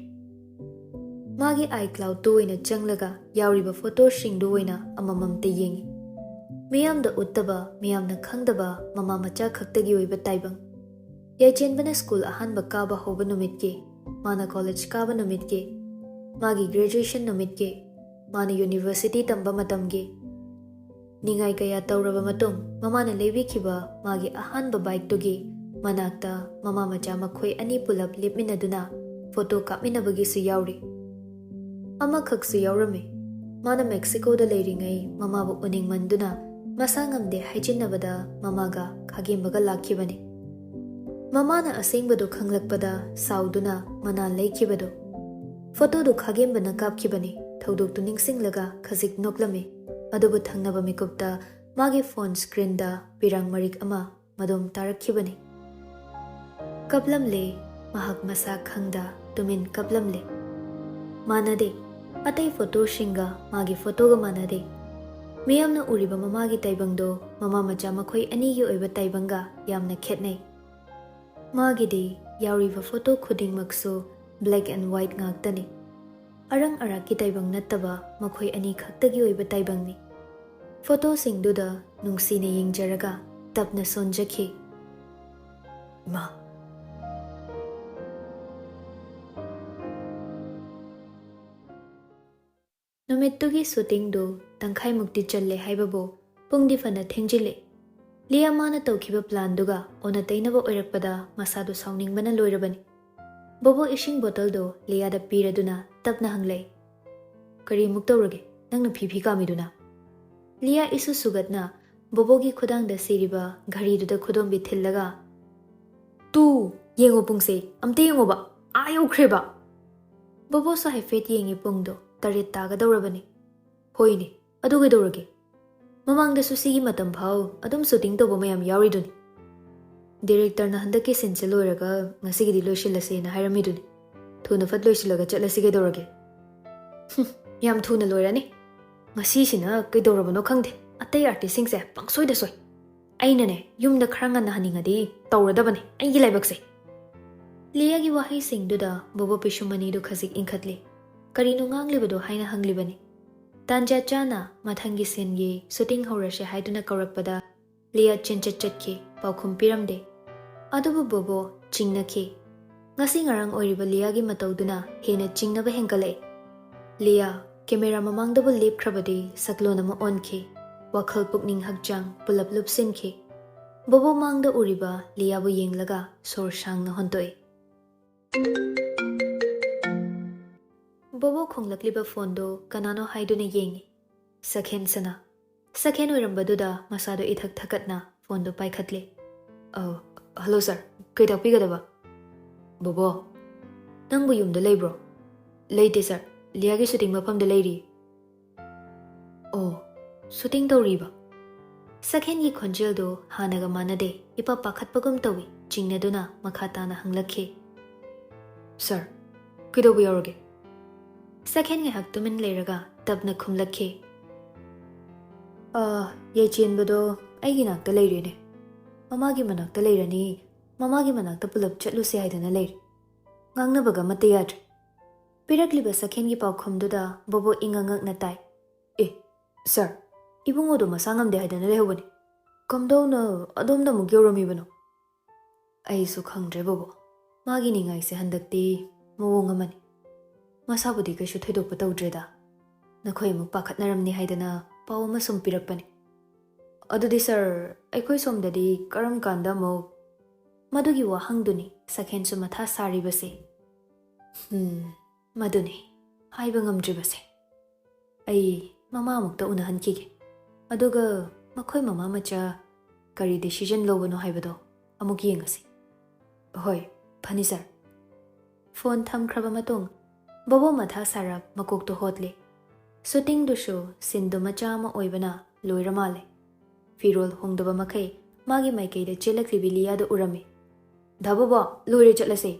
ꯃꯥꯒꯤ iCloudꯇꯨ ꯑꯣꯏꯅ ꯆꯪꯂꯒ ꯌꯥꯎꯔꯤꯕ photoꯁꯤꯡꯗꯨ ꯑꯣꯏꯅ ꯑꯃꯃꯝꯇ ꯌꯦꯡꯉꯤ꯫ ꯃꯤꯌꯥꯝꯗ ꯎꯠꯇꯕ, ꯃꯤꯌꯥꯝꯅ ꯈꯪꯗꯕ ꯃꯃꯥ ꯃꯆꯥ ꯈꯛꯇꯒꯤ ꯑꯣꯏꯕ ꯇꯥꯏꯕꯪ꯫ ꯌꯥꯏꯆꯦꯟꯕꯅ school ꯑꯍꯥꯟꯕ ꯀꯥꯕ ꯍꯧꯕ ꯅꯨꯃꯤꯠꯀꯤ, ꯃꯥꯅ college ꯀꯥꯕ ꯅꯨꯃꯤꯠꯀꯤ, ꯃꯥꯒꯤ graduation ꯅꯨꯃꯤꯠꯀꯤ, ꯃꯥꯅ university ꯇꯝꯕ ꯃꯇꯝꯒꯤ, ꯅꯤꯡꯉꯥꯏ ꯀꯌꯥ ꯇꯧꯔꯕ ꯃꯇꯨꯡ ꯃꯃꯥꯅ ꯂꯩꯕꯤꯈꯤꯕ ꯃꯥꯒꯤ ꯑꯍꯥꯟꯕ bikeꯇꯨꯒꯤ ꯃꯅꯥꯛꯇ ꯃꯃꯥ ꯃꯆꯥ ꯃꯈꯣꯏ ꯑꯅꯤ ꯄꯨꯂꯞ ꯂꯦꯞꯃꯤꯟꯅꯗꯨꯅ photo ꯀꯥꯞꯃꯤꯟꯅꯕꯒꯤꯁꯨ ꯌꯥꯎꯔꯤ꯫ ꯑꯃꯈꯛꯁꯨ ꯌꯥꯎꯔꯝꯃꯤ꯫ ꯃꯥꯅ ꯃꯦꯛꯁꯤꯀꯣꯗ ꯂꯩꯔꯤꯉꯩ ꯃꯃꯥꯕꯨ ꯎꯅꯤꯡꯃꯟꯗꯨꯅ ꯃꯁꯥ ꯉꯝꯗꯦ ꯍꯥꯏꯖꯤꯟꯅꯕꯗ ꯃꯃꯥꯒ ꯈꯥꯒꯦꯝꯕꯒ ꯂꯥꯛꯈꯤꯕꯅꯤ꯫ ꯃꯃꯥꯅ ꯑꯁꯦꯡꯕꯗꯨ ꯈꯪꯂꯛꯄꯗ ꯁꯥꯎꯗꯨꯅ ꯃꯅꯥ ꯂꯩꯈꯤꯕꯗꯨ꯫ ꯐꯣꯇꯣꯗꯨ ꯈꯥꯒꯦꯝꯕꯅ ꯀꯥꯞꯈꯤꯕꯅꯤ꯫ ꯊꯧꯗꯣꯛꯇꯨ ꯅꯤꯡꯁꯤꯡꯂꯒ ꯈꯖꯤꯛ ꯅꯣꯛꯂꯝꯃꯤ꯫ ꯑꯗꯨꯕꯨ ꯊꯪꯅꯕ ꯃꯤꯀꯨꯞꯇ ꯃꯥꯒꯤ ꯐꯣꯟ ꯁ꯭ꯀ꯭ꯔꯤꯟꯗ ꯄꯤꯔꯥꯡ ꯃꯔꯤꯛ ꯑꯃ ꯃꯗꯣꯝ ꯇꯥꯔꯛꯈꯤꯕꯅꯤ꯫ ꯀꯞꯂꯝꯂꯦ꯫ ꯃꯍꯥꯛ ꯃꯁꯥ ꯈꯪꯗ ꯇꯨꯃꯤꯟ ꯀꯞꯂꯝꯂꯦ꯫ ꯃꯥꯟꯅꯗꯦ꯫ ꯑꯇꯩ ꯐꯣꯇꯣꯁꯤꯡꯒ ꯃꯥꯒꯤ ꯐꯣꯇꯣꯒ ꯃꯥꯟꯅꯗꯦ꯫ ꯃꯤꯌꯥꯝꯅ ꯎꯔꯤꯕ ꯃꯃꯥꯒꯤ ꯇꯥꯏꯕꯪꯗꯣ ꯃꯃꯥ ꯃꯆꯥ ꯃꯈꯣꯏ ꯑꯅꯤꯒꯤ ꯑꯣꯏꯕ ꯇꯥꯏꯕꯪꯒ ꯌꯥꯝꯅ ꯈꯦꯠꯅꯩ꯫ ꯃꯥꯒꯤꯗꯤ ꯌꯥꯎꯔꯤꯕ ꯐꯣꯇꯣ ꯈꯨꯗꯤꯡꯃꯛꯁꯨ black and white ꯉꯥꯛꯇꯅꯤ꯫ ꯑꯔꯪ ꯑꯔꯥꯛꯀꯤ ꯇꯥꯏꯕꯪ ꯅꯠꯇꯕ ꯃꯈꯣꯏ ꯑꯅꯤ ꯈꯛꯇꯒꯤ ꯑꯣꯏꯕ ꯇꯥꯏꯕꯪꯅꯤ꯫ ꯐꯣꯇꯣꯁꯤꯡꯗꯨꯗ ꯅꯨꯡꯁꯤꯅ ꯌꯦꯡꯖꯔꯒ ꯇꯞꯅ ꯁꯣꯟꯖꯈꯤ꯫ ꯏꯃꯥ꯫ ꯅꯨꯃꯤꯠꯇꯨꯒꯤ ꯁꯨꯇꯤꯡꯗꯨ ꯇꯪꯈꯥꯏꯃꯨꯛꯇꯤ ꯆꯜꯂꯦ ꯍꯥꯏꯕꯕꯨ ꯄꯨꯡꯗꯤ ꯐꯅ ꯊꯦꯡꯖꯤꯜꯂꯦ꯫ ꯂꯤꯌꯥ ꯃꯥꯅ ꯇꯧꯈꯤꯕ ꯄ꯭ꯂꯥꯟꯗꯨꯒ ꯑꯣꯟꯅ ꯇꯩꯅꯕ ꯑꯣꯏꯔꯛꯄꯗ ꯃꯁꯥꯗꯨ ꯁꯥꯎꯅꯤꯡꯕꯅ ꯂꯣꯏꯔꯕꯅꯤ꯫ ꯕꯣꯕꯣ ꯏꯁꯤꯡ ꯕꯣꯇꯜꯗꯨ ꯂꯤꯌꯥꯗ ꯄꯤꯔꯗꯨꯅ ꯇꯞꯅ ꯍꯪꯂꯛꯏ, "ꯀꯔꯤꯃꯨꯛ ꯇꯧꯔꯒꯦ ꯅꯪꯅ ꯐꯤ ꯐꯤ ꯀꯥꯝꯃꯤꯗꯨꯅ?" ꯂꯤꯌꯥ ꯏꯁꯨ ꯁꯨꯒꯠꯅ ꯕꯣꯕꯣꯒꯤ ꯈꯨꯗꯥꯡꯗ ꯁꯤꯔꯤꯕ ꯘꯔꯤꯗꯨꯗ ꯈꯨꯗꯣꯝꯕꯤ ꯊꯤꯜꯂꯒ, "ꯇꯨ, ꯌꯦꯡꯉꯣ ꯄꯨꯡꯁꯦ, ꯑꯝꯇ ꯌꯦꯡꯉꯣꯕ, ꯑꯥ ꯌꯧꯈ꯭ꯔꯦꯕ!" ꯕꯣꯕꯣꯁꯨ ꯍꯥꯏꯐꯦꯠ ꯌꯦꯡꯉꯤ, ꯄꯨꯡꯗꯣ ꯇꯔꯦꯠ ꯇꯥꯒꯗꯧꯔꯕꯅꯤ꯫ "ꯍꯣꯏꯅꯦ, ꯑꯗꯨ ꯀꯩꯗꯧꯔꯒꯦ? ꯃꯃꯥꯡꯗꯁꯨ ꯁꯤꯒꯤ ꯃꯇꯝ ꯐꯥꯎ ꯑꯗꯨꯝ ꯁꯨꯇꯤꯡ ꯇꯧꯕ ꯃꯌꯥꯝ ꯌꯥꯎꯔꯤꯗꯨꯅꯤ꯫ ꯗꯤꯔꯦꯛꯇꯔꯅ ꯍꯟꯗꯛꯀꯤ ꯁꯤꯟꯁꯦ ꯂꯣꯏꯔꯒ ꯉꯁꯤꯒꯤꯗꯤ ꯂꯣꯏꯁꯤꯜꯂꯁꯦꯅ ꯍꯥꯏꯔꯝꯃꯤꯗꯨꯅꯤ꯫ ꯊꯨꯅ ꯐꯠ ꯂꯣꯏꯁꯤꯜꯂꯒ ꯆꯠꯂꯁꯤ ꯀꯩꯗꯧꯔꯒꯦ?" "ꯍꯨꯝ, ꯌꯥꯝ ꯊꯨꯅ ꯂꯣꯏꯔꯅꯤ꯫ ꯉꯁꯤꯁꯤꯅ ꯀꯩꯗꯧꯔꯕꯅꯣ ꯈꯪꯗꯦ, ꯑꯇꯩ ꯑꯥꯔꯇꯤꯁꯁꯤꯡꯁꯦ ꯄꯪꯁꯣꯏꯗ ꯁꯣꯏ꯫ ꯑꯩꯅꯅꯦ, ꯌꯨꯝꯗ ꯈꯔ ꯉꯟꯅ ꯍꯟꯅꯤꯡꯉꯗꯤ ꯇꯧꯔꯗꯕꯅꯦ ꯑꯩꯒꯤ ꯂꯥꯏꯕꯛꯁꯦ꯫" ꯂꯤꯌꯥꯒꯤ ꯋꯥꯍꯩꯁꯤꯡꯗꯨꯗ ꯕꯣꯕꯣ ꯄꯤꯁꯨꯝ ꯑꯅꯤꯗꯨ ꯈꯖꯤꯛ ꯏꯟꯈꯠꯂꯤ꯫ "ꯀꯔꯤꯅꯣ ꯉꯥꯡꯂꯤꯕꯗꯣ?" ꯍꯥꯏꯅ ꯍꯪꯂꯤꯕꯅꯤ꯫ ꯇꯥꯟꯖꯥ ꯆꯥꯅ ꯃꯊꯪꯒꯤ ꯁꯤꯟꯒꯤ ꯁꯨꯇꯤꯡ ꯍꯧꯔꯁꯦ ꯍꯥꯏꯗꯨꯅ ꯀꯧꯔꯛꯄꯗ ꯂꯤꯌꯥ ꯆꯦꯟꯆꯠ ꯆꯠꯈꯤ, ꯄꯥꯎꯈꯨꯝ ꯄꯤꯔꯝꯗꯦ꯫ ꯑꯗꯨꯕꯨ ꯕꯣꯕꯣ ꯆꯤꯡꯅꯈꯤ꯫ ꯉꯁꯤ ꯉꯔꯥꯡ ꯑꯣꯏꯔꯤꯕ ꯂꯤꯌꯥꯒꯤ ꯃꯇꯧꯗꯨꯅ ꯍꯦꯟꯅ ꯆꯤꯡꯅꯕ ꯍꯦꯟꯒꯠꯂꯛꯏ꯫ ꯂꯤꯌꯥ ꯀꯦꯃꯦꯔꯥ ꯃꯃꯥꯡꯗꯕꯨ ꯂꯦꯞꯈ꯭ꯔꯕꯗꯤ ꯁꯛꯂꯣꯟ ꯑꯃ ꯑꯣꯟꯈꯤ꯫ ꯋꯥꯈꯜ ꯄꯨꯛꯅꯤꯡ ꯍꯛꯆꯥꯡ ꯄꯨꯂꯞ ꯂꯨꯞꯁꯤꯟꯈꯤ꯫ ꯕꯣꯕꯣ ꯃꯥꯡꯗ ꯎꯔꯤꯕ ꯂꯤꯌꯥꯕꯨ ꯌꯦꯡꯂꯒ ꯁꯣꯔ ꯁꯥꯡꯅ ꯍꯣꯟꯇꯣꯛꯏ꯫ ꯕꯣꯕꯣ ꯈꯣꯡꯂꯛꯂꯤꯕ ꯐꯣꯟꯗꯨ ꯀꯅꯥꯅꯣ ꯍꯥꯏꯗꯨꯅ ꯌꯦꯡꯉꯤ꯫ ꯁꯈꯦꯟ ꯁꯅꯥ꯫ ꯁꯈꯦꯟ ꯑꯣꯏꯔꯝꯕꯗꯨꯗ ꯃꯁꯥꯗꯣ ꯏꯊꯛ ꯊꯛꯀꯠꯅ ꯐꯣꯟꯗꯨ ꯄꯥꯏꯈꯠꯂꯦ꯫ "ꯑ, ꯍꯜꯂꯣ ꯁꯥꯔ, ꯀꯩ ꯇꯥꯛꯄꯤꯒꯗꯕ?" "ꯕꯣꯕꯣ, ꯅꯪꯕꯨ ꯌꯨꯝꯗ ꯂꯩꯕ꯭ꯔꯣ?" "ꯂꯩꯇꯦ ꯁꯥꯔ, ꯂꯤꯌꯥꯒꯤ ꯁꯨꯇꯤꯡ ꯃꯐꯝꯗ ꯂꯩꯔꯤ꯫" "ꯑꯣ, ꯁꯨꯇꯤꯡ ꯇꯧꯔꯤꯕ?" ꯁꯈꯦꯟꯒꯤ ꯈꯣꯟꯖꯦꯜꯗꯨ ꯍꯥꯟꯅꯒ ꯃꯥꯟꯅꯗꯦ, ꯏꯄꯥ ꯄꯥꯈꯠꯄꯒꯨꯝ ꯇꯧꯏ꯫ ꯆꯤꯡꯅꯗꯨꯅ ꯃꯈꯥ ꯇꯥꯅ ꯍꯪꯂꯛꯈꯤ꯫ "ꯁꯥꯔ, ꯀꯩꯗꯧꯕ ꯌꯥꯎꯔꯒꯦ?" ꯁꯈꯦꯟ ꯉꯥꯏꯍꯥꯛ ꯇꯨꯃꯤꯟ ꯂꯩꯔꯒ ꯇꯞꯅ ꯈꯨꯝꯂꯛꯈꯤ꯫ "ꯑ, ꯌꯥꯏꯆꯦꯟꯕꯗꯣ ꯑꯩꯒꯤ ꯅꯥꯛꯇ ꯂꯩꯔꯦꯅꯦ꯫ ꯃꯃꯥꯒꯤ ꯃꯅꯥꯛꯇ ꯂꯩꯔꯅꯤ, ꯃꯃꯥꯒꯤ ꯃꯅꯥꯛꯇ ꯄꯨꯂꯞ ꯆꯠꯂꯨꯁꯦ ꯍꯥꯏꯗꯅ ꯂꯩꯔꯦ꯫ ꯉꯥꯡꯅꯕꯒ ꯑꯃꯠꯇ ꯌꯥꯗ꯭ꯔꯦ꯫" ꯄꯤꯔꯛꯂꯤꯕ ꯁꯈꯦꯟꯒꯤ ꯄꯥꯎꯈꯨꯝꯗꯨꯗ ꯕꯣꯕꯣ ꯏꯉꯛ ꯉꯛꯅ ꯇꯥꯏ꯫ "ꯑꯦ, ꯁꯥꯔ, ꯏꯕꯨꯡꯉꯣꯗꯣ ꯃꯁꯥ ꯉꯝꯗꯦ ꯍꯥꯏꯗꯅ ꯂꯩꯍꯧꯕꯅꯤ꯫ ꯀꯝꯗꯧꯅ ꯑꯗꯣꯝꯗ ꯑꯃꯨꯛ ꯌꯧꯔꯝꯃꯤꯕꯅꯣ?" "ꯑꯩꯁꯨ ꯈꯪꯗ꯭ꯔꯦ ꯕꯣꯕꯣ꯫ ꯃꯥꯒꯤ ꯅꯤꯡꯉꯥꯏꯁꯦ ꯍꯟꯗꯛꯇꯤ ꯃꯑꯣꯡ ꯑꯃꯅꯤ꯫ ꯃꯁꯥꯕꯨꯗꯤ ꯀꯩꯁꯨ ꯊꯣꯏꯗꯣꯛꯄ ꯇꯧꯗ꯭ꯔꯦꯗ꯫ ꯅꯈꯣꯏ ꯑꯃꯨꯛ ꯄꯥꯈꯠꯅꯔꯝꯅꯤ ꯍꯥꯏꯗꯅ ꯄꯥꯎ ꯑꯃ ꯁꯨꯝ ꯄꯤꯔꯛꯄꯅꯤ꯫" "ꯑꯗꯨꯗꯤ ꯁꯥꯔ, ꯑꯩꯈꯣꯏ ꯁꯣꯝꯗꯗꯤ ꯀꯔꯝ ꯀꯥꯟꯗ ꯑꯃꯨꯛ?" ꯃꯗꯨꯒꯤ ꯋꯥꯍꯪꯗꯨꯅꯤ ꯁꯈꯦꯟꯁꯨ ꯃꯊꯥ ꯁꯥꯔꯤꯕꯁꯦ꯫ "ꯍꯝ, ꯃꯗꯨꯅꯤ ꯍꯥꯏꯕ ꯉꯝꯗ꯭ꯔꯤꯕꯁꯦ꯫ ꯑꯩ ꯃꯃꯥ ꯑꯃꯨꯛꯇ ꯎꯅꯍꯟꯈꯤꯒꯦ꯫ ꯑꯗꯨꯒ ꯃꯈꯣꯏ ꯃꯃꯥ ꯃꯆꯥ ꯀꯔꯤ decision ꯂꯧꯕꯅꯣ ꯍꯥꯏꯕꯗꯣ ꯑꯃꯨꯛ ꯌꯦꯡꯉꯁꯤ꯫" "ꯍꯣꯏ, ꯐꯅꯤ ꯁꯥꯔ꯫" ꯐꯣꯟ ꯊꯝꯈ꯭ꯔꯕ ꯃꯇꯨꯡ ꯕꯣꯕꯣ ꯃꯊꯥ ꯁꯥꯔꯞ ꯃꯀꯣꯛꯇꯣ ꯍꯣꯠꯂꯦ꯫ ꯁꯨꯇꯤꯡꯗꯨꯁꯨ ꯁꯤꯟꯗꯨ ꯃꯆꯥ ꯑꯃ ꯑꯣꯏꯕꯅ ꯂꯣꯏꯔ ꯃꯥꯜꯂꯦ꯫ ꯐꯤꯔꯣꯜ ꯍꯣꯡꯗꯕ ꯃꯈꯩ ꯃꯥꯒꯤ ꯃꯥꯏꯀꯩꯗ ꯆꯦꯜꯂꯛꯂꯤꯕꯤ ꯂꯤꯌꯥꯗ ꯎꯔꯝꯃꯤ꯫ "ꯗꯥ ꯕꯣꯕꯣ, ꯂꯣꯏꯔꯦ, ꯆꯠꯂꯁꯦ꯫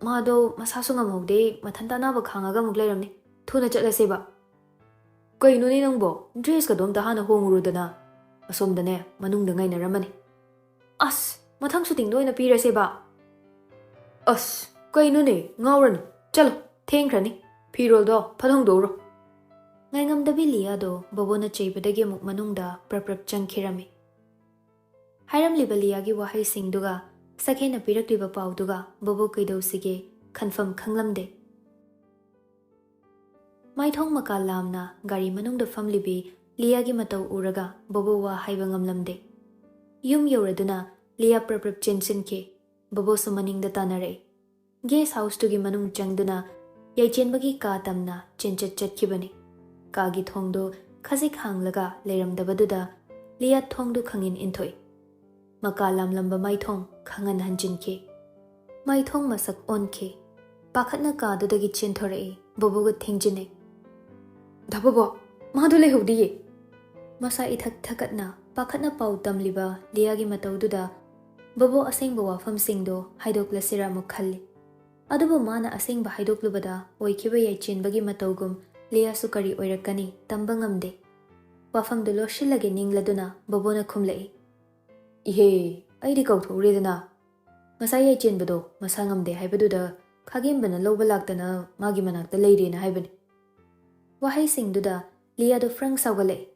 ꯃꯥꯗꯣ ꯃꯁꯥꯁꯨ ꯉꯝꯍꯧꯗꯦ, ꯃꯊꯟꯇ ꯑꯅꯥꯕ ꯈꯥꯡꯉꯒ ꯑꯃꯨꯛ ꯂꯩꯔꯝꯅꯤ꯫ ꯊꯨꯅ ꯆꯠꯂꯁꯦꯕ꯫" "ꯀꯩꯅꯣꯅꯦ ꯅꯪꯕꯣ? Dressꯀꯗꯣ ꯑꯝꯇ ꯍꯥꯟꯅ ꯍꯣꯡꯉꯨꯔꯣꯗꯅ꯫ ꯑꯁꯣꯝꯗꯅꯦ, ꯃꯅꯨꯡꯗ ꯉꯥꯏꯅꯔꯝꯃꯅꯤ꯫" "ꯑꯁ, ꯃꯊꯪ ꯁꯨꯇꯤꯡꯗ ꯑꯣꯏꯅ ꯄꯤꯔꯁꯦꯕ꯫" "ꯑꯁ, ꯀꯩꯅꯣꯅꯦ, ꯉꯥꯎꯔꯅꯨ꯫ ꯆꯠꯂꯣ, ꯊꯦꯡꯈ꯭ꯔꯅꯤ꯫ ꯐꯤꯔꯣꯜꯗꯣ ꯐꯠ ꯍꯣꯡꯗꯣꯛꯎꯔꯣ꯫" ꯉꯥꯏꯉꯝꯗꯕꯤ ꯂꯤꯌꯥꯗꯣ ꯕꯣꯕꯣꯅ ꯆꯩꯕꯗꯒꯤ ꯑꯃꯨꯛ ꯃꯅꯨꯡꯗ ꯄ꯭ꯔꯞ ꯄ꯭ꯔꯞ ꯆꯪꯈꯤꯔꯝꯃꯤ꯫ ꯍꯥꯏꯔꯝꯂꯤꯕ ꯂꯤꯌꯥꯒꯤ ꯋꯥꯍꯩꯁꯤꯡꯗꯨꯒ ꯁꯈꯦꯟꯅ ꯄꯤꯔꯛꯂꯤꯕ ꯄꯥꯎꯗꯨꯒ ꯕꯣꯕꯣ ꯀꯩꯗꯧꯁꯤꯒꯦ ꯈꯟꯐꯝ ꯈꯪꯂꯝꯗꯦ꯫ ꯃꯥꯏꯊꯣꯡ ꯃꯀꯥ ꯂꯥꯝꯅ ꯒꯥꯔꯤ ꯃꯅꯨꯡꯗ ꯐꯝꯂꯤꯕꯤ ꯂꯤꯌꯥꯒꯤ ꯃꯇꯧ ꯎꯔꯒ ꯕꯣꯕꯣ ꯋꯥ ꯍꯥꯏꯕ ꯉꯝꯂꯝꯗꯦ꯫ ꯌꯨꯝ ꯌꯧꯔꯗꯨꯅ ꯂꯤꯌꯥ ꯄ꯭ꯔꯞ ꯄ꯭ꯔꯞ ꯆꯦꯟꯁꯤꯟꯈꯤ꯫ ꯕꯣꯕꯣꯁꯨ ꯃꯅꯤꯡꯗ ꯇꯥꯟꯅꯔꯛꯏ꯫ Guest houseꯇꯨꯒꯤ ꯃꯅꯨꯡ ꯆꯪꯗꯨꯅ ꯌꯥꯏꯆꯦꯟꯕꯒꯤ ꯀꯥ ꯇꯝꯅ ꯆꯦꯟꯆꯠ ꯆꯠꯈꯤꯕꯅꯤ꯫ ꯀꯥꯒꯤ ꯊꯣꯡꯗꯨ ꯈꯖꯤꯛ ꯍꯥꯡꯂꯒ ꯂꯩꯔꯝꯗꯕꯗꯨꯗ ꯂꯤꯌꯥ ꯊꯣꯡꯗꯨ ꯈꯪꯏꯟ ꯏꯟꯊꯣꯛꯏ꯫ ꯃꯀꯥ ꯂꯥꯝꯂꯝꯕ ꯃꯥꯏꯊꯣꯡ ꯈꯪꯍꯟ ꯍꯟꯖꯤꯟꯈꯤ꯫ ꯃꯥꯏꯊꯣꯡ ꯃꯁꯛ ꯑꯣꯟꯈꯤ꯫ ꯄꯥꯈꯠꯅ ꯀꯥꯗꯨꯗꯒꯤ ꯆꯦꯟꯊꯣꯔꯛꯏ꯫ ꯕꯣꯕꯣꯒ ꯊꯦꯡꯖꯤꯟꯅꯩ꯫ "ꯗꯥ ꯕꯣꯕꯣ, ꯃꯥꯗꯣ ꯂꯩꯍꯧꯗꯤꯌꯦ!" ꯃꯁꯥ ꯏꯊꯛ ꯊꯛꯀꯠꯅ ꯄꯥꯈꯠꯅ ꯄꯥꯎ ꯇꯝꯂꯤꯕ ꯂꯤꯌꯥꯒꯤ ꯃꯇꯧꯗꯨꯗ ꯕꯣꯕꯣ ꯑꯁꯦꯡꯕ ꯋꯥꯐꯝꯁꯤꯡꯗꯣ ꯍꯥꯏꯗꯣꯛꯂꯁꯤꯔꯥ ꯑꯃꯨꯛ ꯈꯜꯂꯤ꯫ ꯑꯗꯨꯕꯨ ꯃꯥꯅ ꯑꯁꯦꯡꯕ ꯍꯥꯏꯗꯣꯛꯂꯨꯕꯗ ꯑꯣꯏꯈꯤꯕ ꯌꯥꯏꯆꯦꯟꯕꯒꯤ ꯃꯇꯧꯒꯨꯝ ꯂꯤꯌꯥꯁꯨ ꯀꯔꯤ ꯑꯣꯏꯔꯛꯀꯅꯤ ꯇꯝꯕ ꯉꯝꯗꯦ꯫ ꯋꯥꯐꯝꯗꯨ ꯂꯣꯠꯁꯤꯜꯂꯒꯦ ꯅꯤꯡꯂꯗꯨꯅ ꯕꯣꯕꯣꯅ ꯈꯨꯝꯂꯛꯏ꯫ "ꯏꯍꯦ, ꯑꯩꯗꯤ ꯀꯥꯎꯊꯣꯛꯎꯔꯦꯗꯅ꯫ ꯉꯁꯥꯏ ꯌꯥꯏꯆꯦꯟꯕꯗꯣ ꯃꯁꯥ ꯉꯝꯗꯦ ꯍꯥꯏꯕꯗꯨꯗ ꯈꯥꯒꯦꯝꯕꯅ ꯂꯧꯕ ꯂꯥꯛꯇꯅ ꯃꯥꯒꯤ ꯃꯅꯥꯛꯇ ꯂꯩꯔꯦꯅ ꯍꯥꯏꯕꯅꯤ꯫" ꯋꯥꯍꯩꯁꯤꯡꯗꯨꯗ ꯂꯤꯌꯥꯗꯣ ꯐ꯭ꯔꯪ ꯁꯥꯎꯒꯠꯂꯛꯏ꯫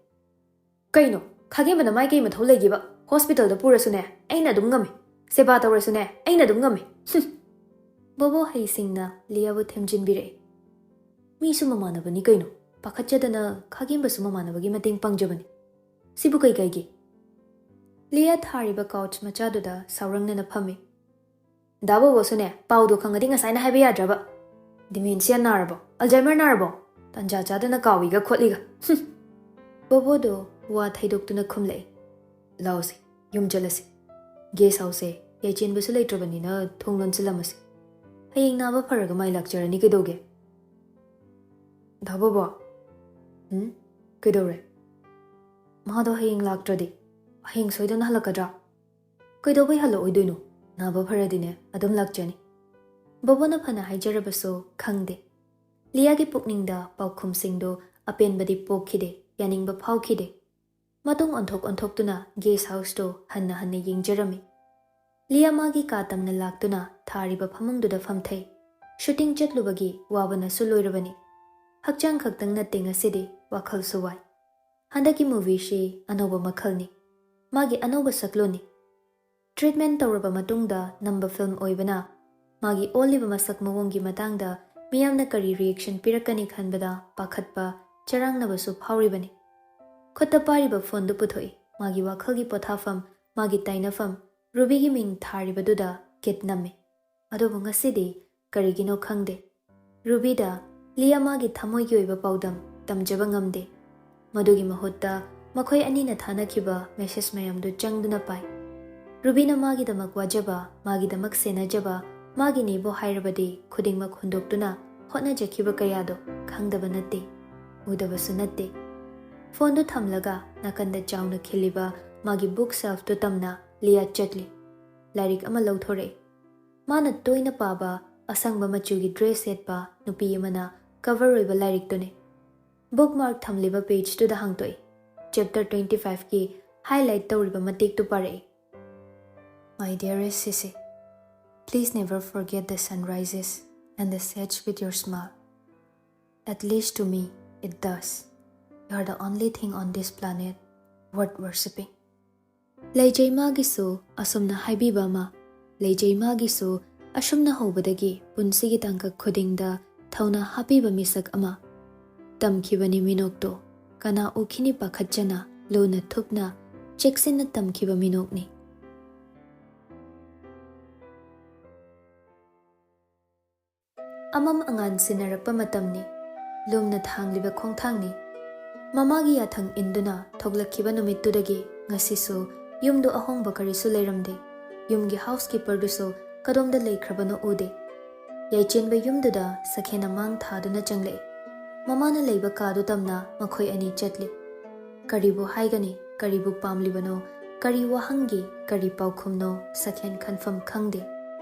"ꯀꯩꯅꯣ? ꯈꯥꯒꯦꯝꯕꯅ ꯃꯥꯏ ꯀꯩ ꯃꯊꯧ ꯂꯩꯒꯦꯕ? ꯍꯣꯁꯄꯤꯇꯥꯜꯗ ꯄꯨꯔꯁꯨꯅꯦ, ꯑꯩꯅ ꯑꯗꯨꯝ ꯉꯝꯃꯤ꯫ ꯁꯦꯕꯥ ꯇꯧꯔꯁꯨꯅꯦ, ꯑꯩꯅ ꯑꯗꯨꯝ ꯉꯝꯃꯤ꯫ ꯍꯨꯝ!" ꯕꯣꯕꯣ ꯍꯩꯁꯤꯡꯅ ꯂꯤꯌꯥꯕꯨ ꯊꯦꯝꯖꯤꯟꯕꯤꯔꯛꯏ꯫ "ꯃꯤꯁꯨ ꯃꯃꯥꯟꯅꯕꯅꯤ ꯀꯩꯅꯣ꯫ ꯄꯥꯈꯠꯆꯗꯅ ꯈꯥꯒꯦꯝꯕꯁꯨ ꯃꯃꯥꯟꯅꯕꯒꯤ ꯃꯇꯦꯡ ꯄꯥꯡꯖꯕꯅꯤ꯫ ꯁꯤꯕꯨ ꯀꯩ ꯀꯥꯏꯒꯦ?" ꯂꯤꯌꯥ ꯊꯥꯔꯤꯕ ꯀꯥꯎꯆ ꯃꯆꯥꯗꯨꯗ ꯁꯥꯎꯔꯪꯅꯅ ꯐꯝꯃꯤ꯫ "ꯗꯥ ꯕꯣꯕꯣꯁꯨꯅꯦ, ꯄꯥꯎꯗꯣ ꯈꯪꯉꯗꯤ ꯉꯁꯥꯏꯅ ꯍꯥꯏꯕ ꯌꯥꯗ꯭ꯔꯕ? ꯗꯤꯃꯦꯟꯁꯤꯌꯥ ꯅꯥꯔꯕꯣ? ꯑꯜꯖꯥꯏꯃꯔ ꯅꯥꯔꯕꯣ? ꯇꯟꯖꯥ ꯆꯥꯗꯅ ꯀꯥꯎꯏꯒ ꯈꯣꯠꯂꯤꯒ꯫ ꯍꯨꯝ!" ꯕꯣꯕꯣꯗꯣ ꯋꯥ ꯊꯩꯗꯣꯛꯇꯨꯅ ꯈꯨꯝꯂꯛꯏ꯫ "ꯂꯥꯎꯁꯦ, ꯌꯨꯝ ꯆꯠꯂꯁꯤ꯫ ꯒꯦꯁ ꯍꯥꯎꯁꯁꯦ ꯌꯥꯏꯆꯦꯟꯕꯁꯨ ꯂꯩꯇ꯭ꯔꯕꯅꯤꯅ ꯊꯣꯡ ꯂꯣꯟꯁꯤꯜꯂꯝꯃꯁꯤ꯫ ꯍꯌꯦꯡ ꯅꯥꯕ ꯐꯔꯒ ꯃꯥꯏ ꯂꯥꯛꯆꯔꯅꯤ ꯀꯩꯗꯧꯒꯦ?" "ꯗꯥ ꯕꯣꯕꯣ?" "ꯎꯝ? ꯀꯩꯗꯧꯔꯦ?" "ꯃꯥꯗꯣ ꯍꯌꯦꯡ ꯂꯥꯛꯇ꯭ꯔꯗꯤ? ꯍꯌꯦꯡ ꯁꯣꯏꯗꯅ ꯍꯜꯂꯛꯀꯗ꯭ꯔꯥ?" "ꯀꯩꯗꯧꯕꯩ ꯍꯜꯂꯛꯑꯣꯏꯗꯣꯏꯅꯣ? ꯅꯥꯕ ꯐꯔꯗꯤꯅꯦ, ꯑꯗꯨꯝ ꯂꯥꯛꯆꯅꯤ꯫" ꯕꯣꯕꯣꯅ ꯐꯅ ꯍꯥꯏꯖꯔꯕꯁꯨ ꯈꯪꯗꯦ꯫ ꯂꯤꯌꯥꯒꯤ ꯄꯨꯛꯅꯤꯡꯗ ꯄꯥꯎꯈꯨꯝꯁꯤꯡꯗꯣ ꯑꯄꯦꯟꯕꯗꯤ ꯄꯣꯛꯈꯤꯗꯦ, ꯌꯥꯅꯤꯡꯕ ꯐꯥꯎꯈꯤꯗꯦ꯫ ꯃꯇꯨꯡ ꯑꯣꯟꯊꯣꯛ ꯑꯣꯟꯊꯣꯛꯇꯨꯅ ꯒꯦꯁ ꯍꯥꯎꯁꯇꯣ ꯍꯟꯅ ꯍꯟꯅ ꯌꯦꯡꯖꯔꯝꯃꯤ꯫ ꯂꯤꯌꯥ ꯃꯥꯒꯤ ꯀꯥ ꯇꯝꯅ ꯂꯥꯛꯇꯨꯅ ꯊꯥꯔꯤꯕ ꯐꯃꯨꯡꯗꯨꯗ ꯐꯝꯊꯩ꯫ ꯁꯨꯇꯤꯡ ꯆꯠꯂꯨꯕꯒꯤ ꯋꯥꯕꯅꯁꯨ ꯂꯣꯏꯔꯕꯅꯤ꯫ ꯍꯛꯆꯥꯡ ꯈꯛꯇꯪ ꯅꯠꯇꯦ ꯉꯁꯤꯗꯤ, ꯋꯥꯈꯜꯁꯨ ꯋꯥꯏ꯫ ꯍꯟꯗꯛꯀꯤ ꯃꯨꯚꯤꯁꯤ ꯑꯅꯧꯕ ꯃꯈꯜꯅꯤ꯫ ꯃꯥꯒꯤ ꯑꯅꯧꯕ ꯁꯛꯂꯣꯟꯅꯤ꯫ ꯇ꯭ꯔꯤꯠꯃꯦꯟ ꯇꯧꯔꯕ ꯃꯇꯨꯡꯗ ꯅꯝꯕ ꯐꯤꯜꯝ ꯑꯣꯏꯕꯅ ꯃꯥꯒꯤ ꯑꯣꯜꯂꯤꯕ ꯃꯁꯛ ꯃꯑꯣꯡꯒꯤ ꯃꯇꯥꯡꯗ ꯃꯤꯌꯥꯝꯅ ꯀꯔꯤ ꯔꯤꯑꯦꯛꯁꯟ ꯄꯤꯔꯛꯀꯅꯤ ꯈꯟꯕꯗ ꯄꯥꯈꯠꯄ, ꯆꯔꯥꯡꯅꯕꯁꯨ ꯐꯥꯎꯔꯤꯕꯅꯤ꯫ ꯈꯨꯠꯇ ꯄꯥꯏꯔꯤꯕ ꯐꯣꯟꯗꯨ ꯄꯨꯊꯣꯛꯏ꯫ ꯃꯥꯒꯤ ꯋꯥꯈꯜꯒꯤ ꯄꯣꯊꯥꯐꯝ, ꯃꯥꯒꯤ ꯇꯥꯏꯅꯐꯝ, ꯔꯨꯕꯤꯒꯤ ꯃꯤꯡ ꯊꯥꯔꯤꯕꯗꯨꯗ ꯀꯤꯠ ꯅꯝꯃꯤ꯫ ꯑꯗꯨꯕꯨ ꯉꯁꯤꯗꯤ ꯀꯔꯤꯒꯤꯅꯣ ꯈꯪꯗꯦ꯫ ꯔꯨꯕꯤꯗ ꯂꯤꯌꯥ ꯃꯥꯒꯤ ꯊꯃꯣꯏꯒꯤ ꯑꯣꯏꯕ ꯄꯥꯎꯗꯝ ꯇꯝꯖꯕ ꯉꯝꯗꯦ꯫ ꯃꯗꯨꯒꯤ ꯃꯍꯨꯠꯇ ꯃꯈꯣꯏ ꯑꯅꯤꯅ ꯊꯥꯅꯈꯤꯕ ꯃꯦꯁꯦꯖ ꯃꯌꯥꯝꯗꯨ ꯆꯪꯗꯨꯅ ꯄꯥꯏ꯫ ꯔꯨꯕꯤꯅ ꯃꯥꯒꯤꯗꯃꯛ ꯋꯥꯖꯕ, ꯃꯥꯒꯤꯗꯃꯛ ꯁꯦꯟꯅꯖꯕ, ꯃꯥꯒꯤꯅꯦꯕꯨ ꯍꯥꯏꯔꯕꯗꯤ ꯈꯨꯗꯤꯡꯃꯛ ꯍꯨꯟꯗꯣꯛꯇꯨꯅ ꯍꯣꯠꯅꯖꯈꯤꯕ ꯀꯌꯥꯗꯣ ꯈꯪꯗꯕ ꯅꯠꯇꯦ, ꯎꯗꯕꯁꯨ ꯅꯠꯇꯦ꯫ ꯐꯣꯟꯗꯨ ꯊꯝꯂꯒ ꯅꯥꯀꯟꯗ ꯆꯥꯎꯅ ꯈꯤꯜꯂꯤꯕ ꯃꯥꯒꯤ ꯕꯨꯛ ꯁꯦꯜꯐꯇꯨ ꯇꯝꯅ ꯂꯤꯌꯥ ꯆꯠꯂꯤ꯫ ꯂꯥꯏꯔꯤꯛ ꯑꯃ ꯂꯧꯊꯣꯔꯛꯏ꯫ ꯃꯥꯅ ꯇꯣꯏꯅ ꯄꯥꯕ, ꯑꯁꯪꯕ ꯃꯆꯨꯒꯤ ꯗ꯭ꯔꯦꯁ ꯁꯦꯠꯄ ꯅꯨꯄꯤ ꯑꯃꯅ ꯀꯚꯔ ꯑꯣꯏꯕ ꯂꯥꯏꯔꯤꯛꯇꯨꯅꯤ꯫ ꯕꯨꯛ ꯃꯥꯔꯛ ꯊꯝꯂꯤꯕ ꯄꯦꯖꯇꯨꯗ ꯍꯥꯡꯗꯣꯛꯏ꯫ ꯆꯦꯞꯇꯔ ꯇ꯭ꯋꯦꯟꯇꯤ ꯐꯥꯏꯚꯀꯤ ꯍꯥꯏꯂꯥꯏꯠ ꯇꯧꯔꯤꯕ ꯃꯇꯦꯛꯇꯨ ꯄꯥꯔꯛꯏ꯫ My dearest Sisi, please never forget the sunrises and the sets with your smile. At least to me, it does. You are the only thing on this planet worth worshipping. ꯂꯩꯖꯩ ꯃꯥꯒꯤꯁꯨ ꯑꯁꯨꯝꯅ ꯍꯥꯏꯕꯤꯕ ꯑꯃ, ꯂꯩꯖꯩ ꯃꯥꯒꯤꯁꯨ ꯑꯁꯨꯝꯅ ꯍꯧꯕꯗꯒꯤ ꯄꯨꯟꯁꯤꯒꯤ ꯇꯥꯡꯀꯛ ꯈꯨꯗꯤꯡꯗ ꯊꯧꯅꯥ ꯍꯥꯞꯄꯤꯕ ꯃꯤꯁꯛ ꯑꯃ꯫ ꯇꯝꯈꯤꯕꯅꯤ ꯃꯤꯅꯣꯛꯇꯣ, ꯀꯅꯥ ꯎꯈꯤꯅꯤ ꯄꯥꯈꯠꯆꯅ, ꯂꯨꯅ ꯊꯨꯞꯅ, ꯆꯦꯛꯁꯤꯟꯅ ꯇꯝꯈꯤꯕ ꯃꯤꯅꯣꯛꯅꯤ꯫ ꯑꯃꯝ ꯑꯉꯥꯟ ꯁꯤꯟꯅꯔꯛꯄ ꯃꯇꯝꯅꯤ꯫ ꯂꯨꯝꯅ ꯊꯥꯡꯂꯤꯕ ꯈꯣꯡꯊꯥꯡꯅꯤ꯫ ꯃꯃꯥꯒꯤ ꯌꯥꯊꯪ ꯏꯟꯗꯨꯅ ꯊꯣꯛꯂꯛꯈꯤꯕ ꯅꯨꯃꯤꯠꯇꯨꯗꯒꯤ ꯉꯁꯤꯁꯨ ꯌꯨꯝꯗꯨ ꯑꯍꯣꯡꯕ ꯀꯔꯤꯁꯨ ꯂꯩꯔꯝꯗꯦ꯫ ꯌꯨꯝꯒꯤ ꯍꯥꯎꯁꯀꯤꯄꯔꯗꯨꯁꯨ ꯀꯗꯣꯝꯗ ꯂꯩꯈ꯭ꯔꯕꯅꯣ ꯎꯗꯦ꯫ ꯌꯥꯏꯆꯦꯟꯕ ꯌꯨꯝꯗꯨꯗ ꯁꯈꯦꯟꯅ ꯃꯥꯡ ꯊꯥꯗꯨꯅ ꯆꯪꯂꯛꯏ꯫ ꯃꯃꯥꯅ ꯂꯩꯕ ꯀꯥꯗꯨ ꯇꯝꯅ ꯃꯈꯣꯏ ꯑꯅꯤ ꯆꯠꯂꯤ꯫ ꯀꯔꯤꯕꯨ ꯍꯥꯏꯒꯅꯤ? ꯀꯔꯤꯕꯨ ꯄꯥꯝꯂꯤꯕꯅꯣ? ꯀꯔꯤ ꯋꯥꯍꯪꯒꯤ? ꯀꯔꯤ ꯄꯥꯎꯈꯨꯝꯅꯣ? ꯁꯈꯦꯟ ꯈꯟꯐꯝ ꯈꯪꯗꯦ꯫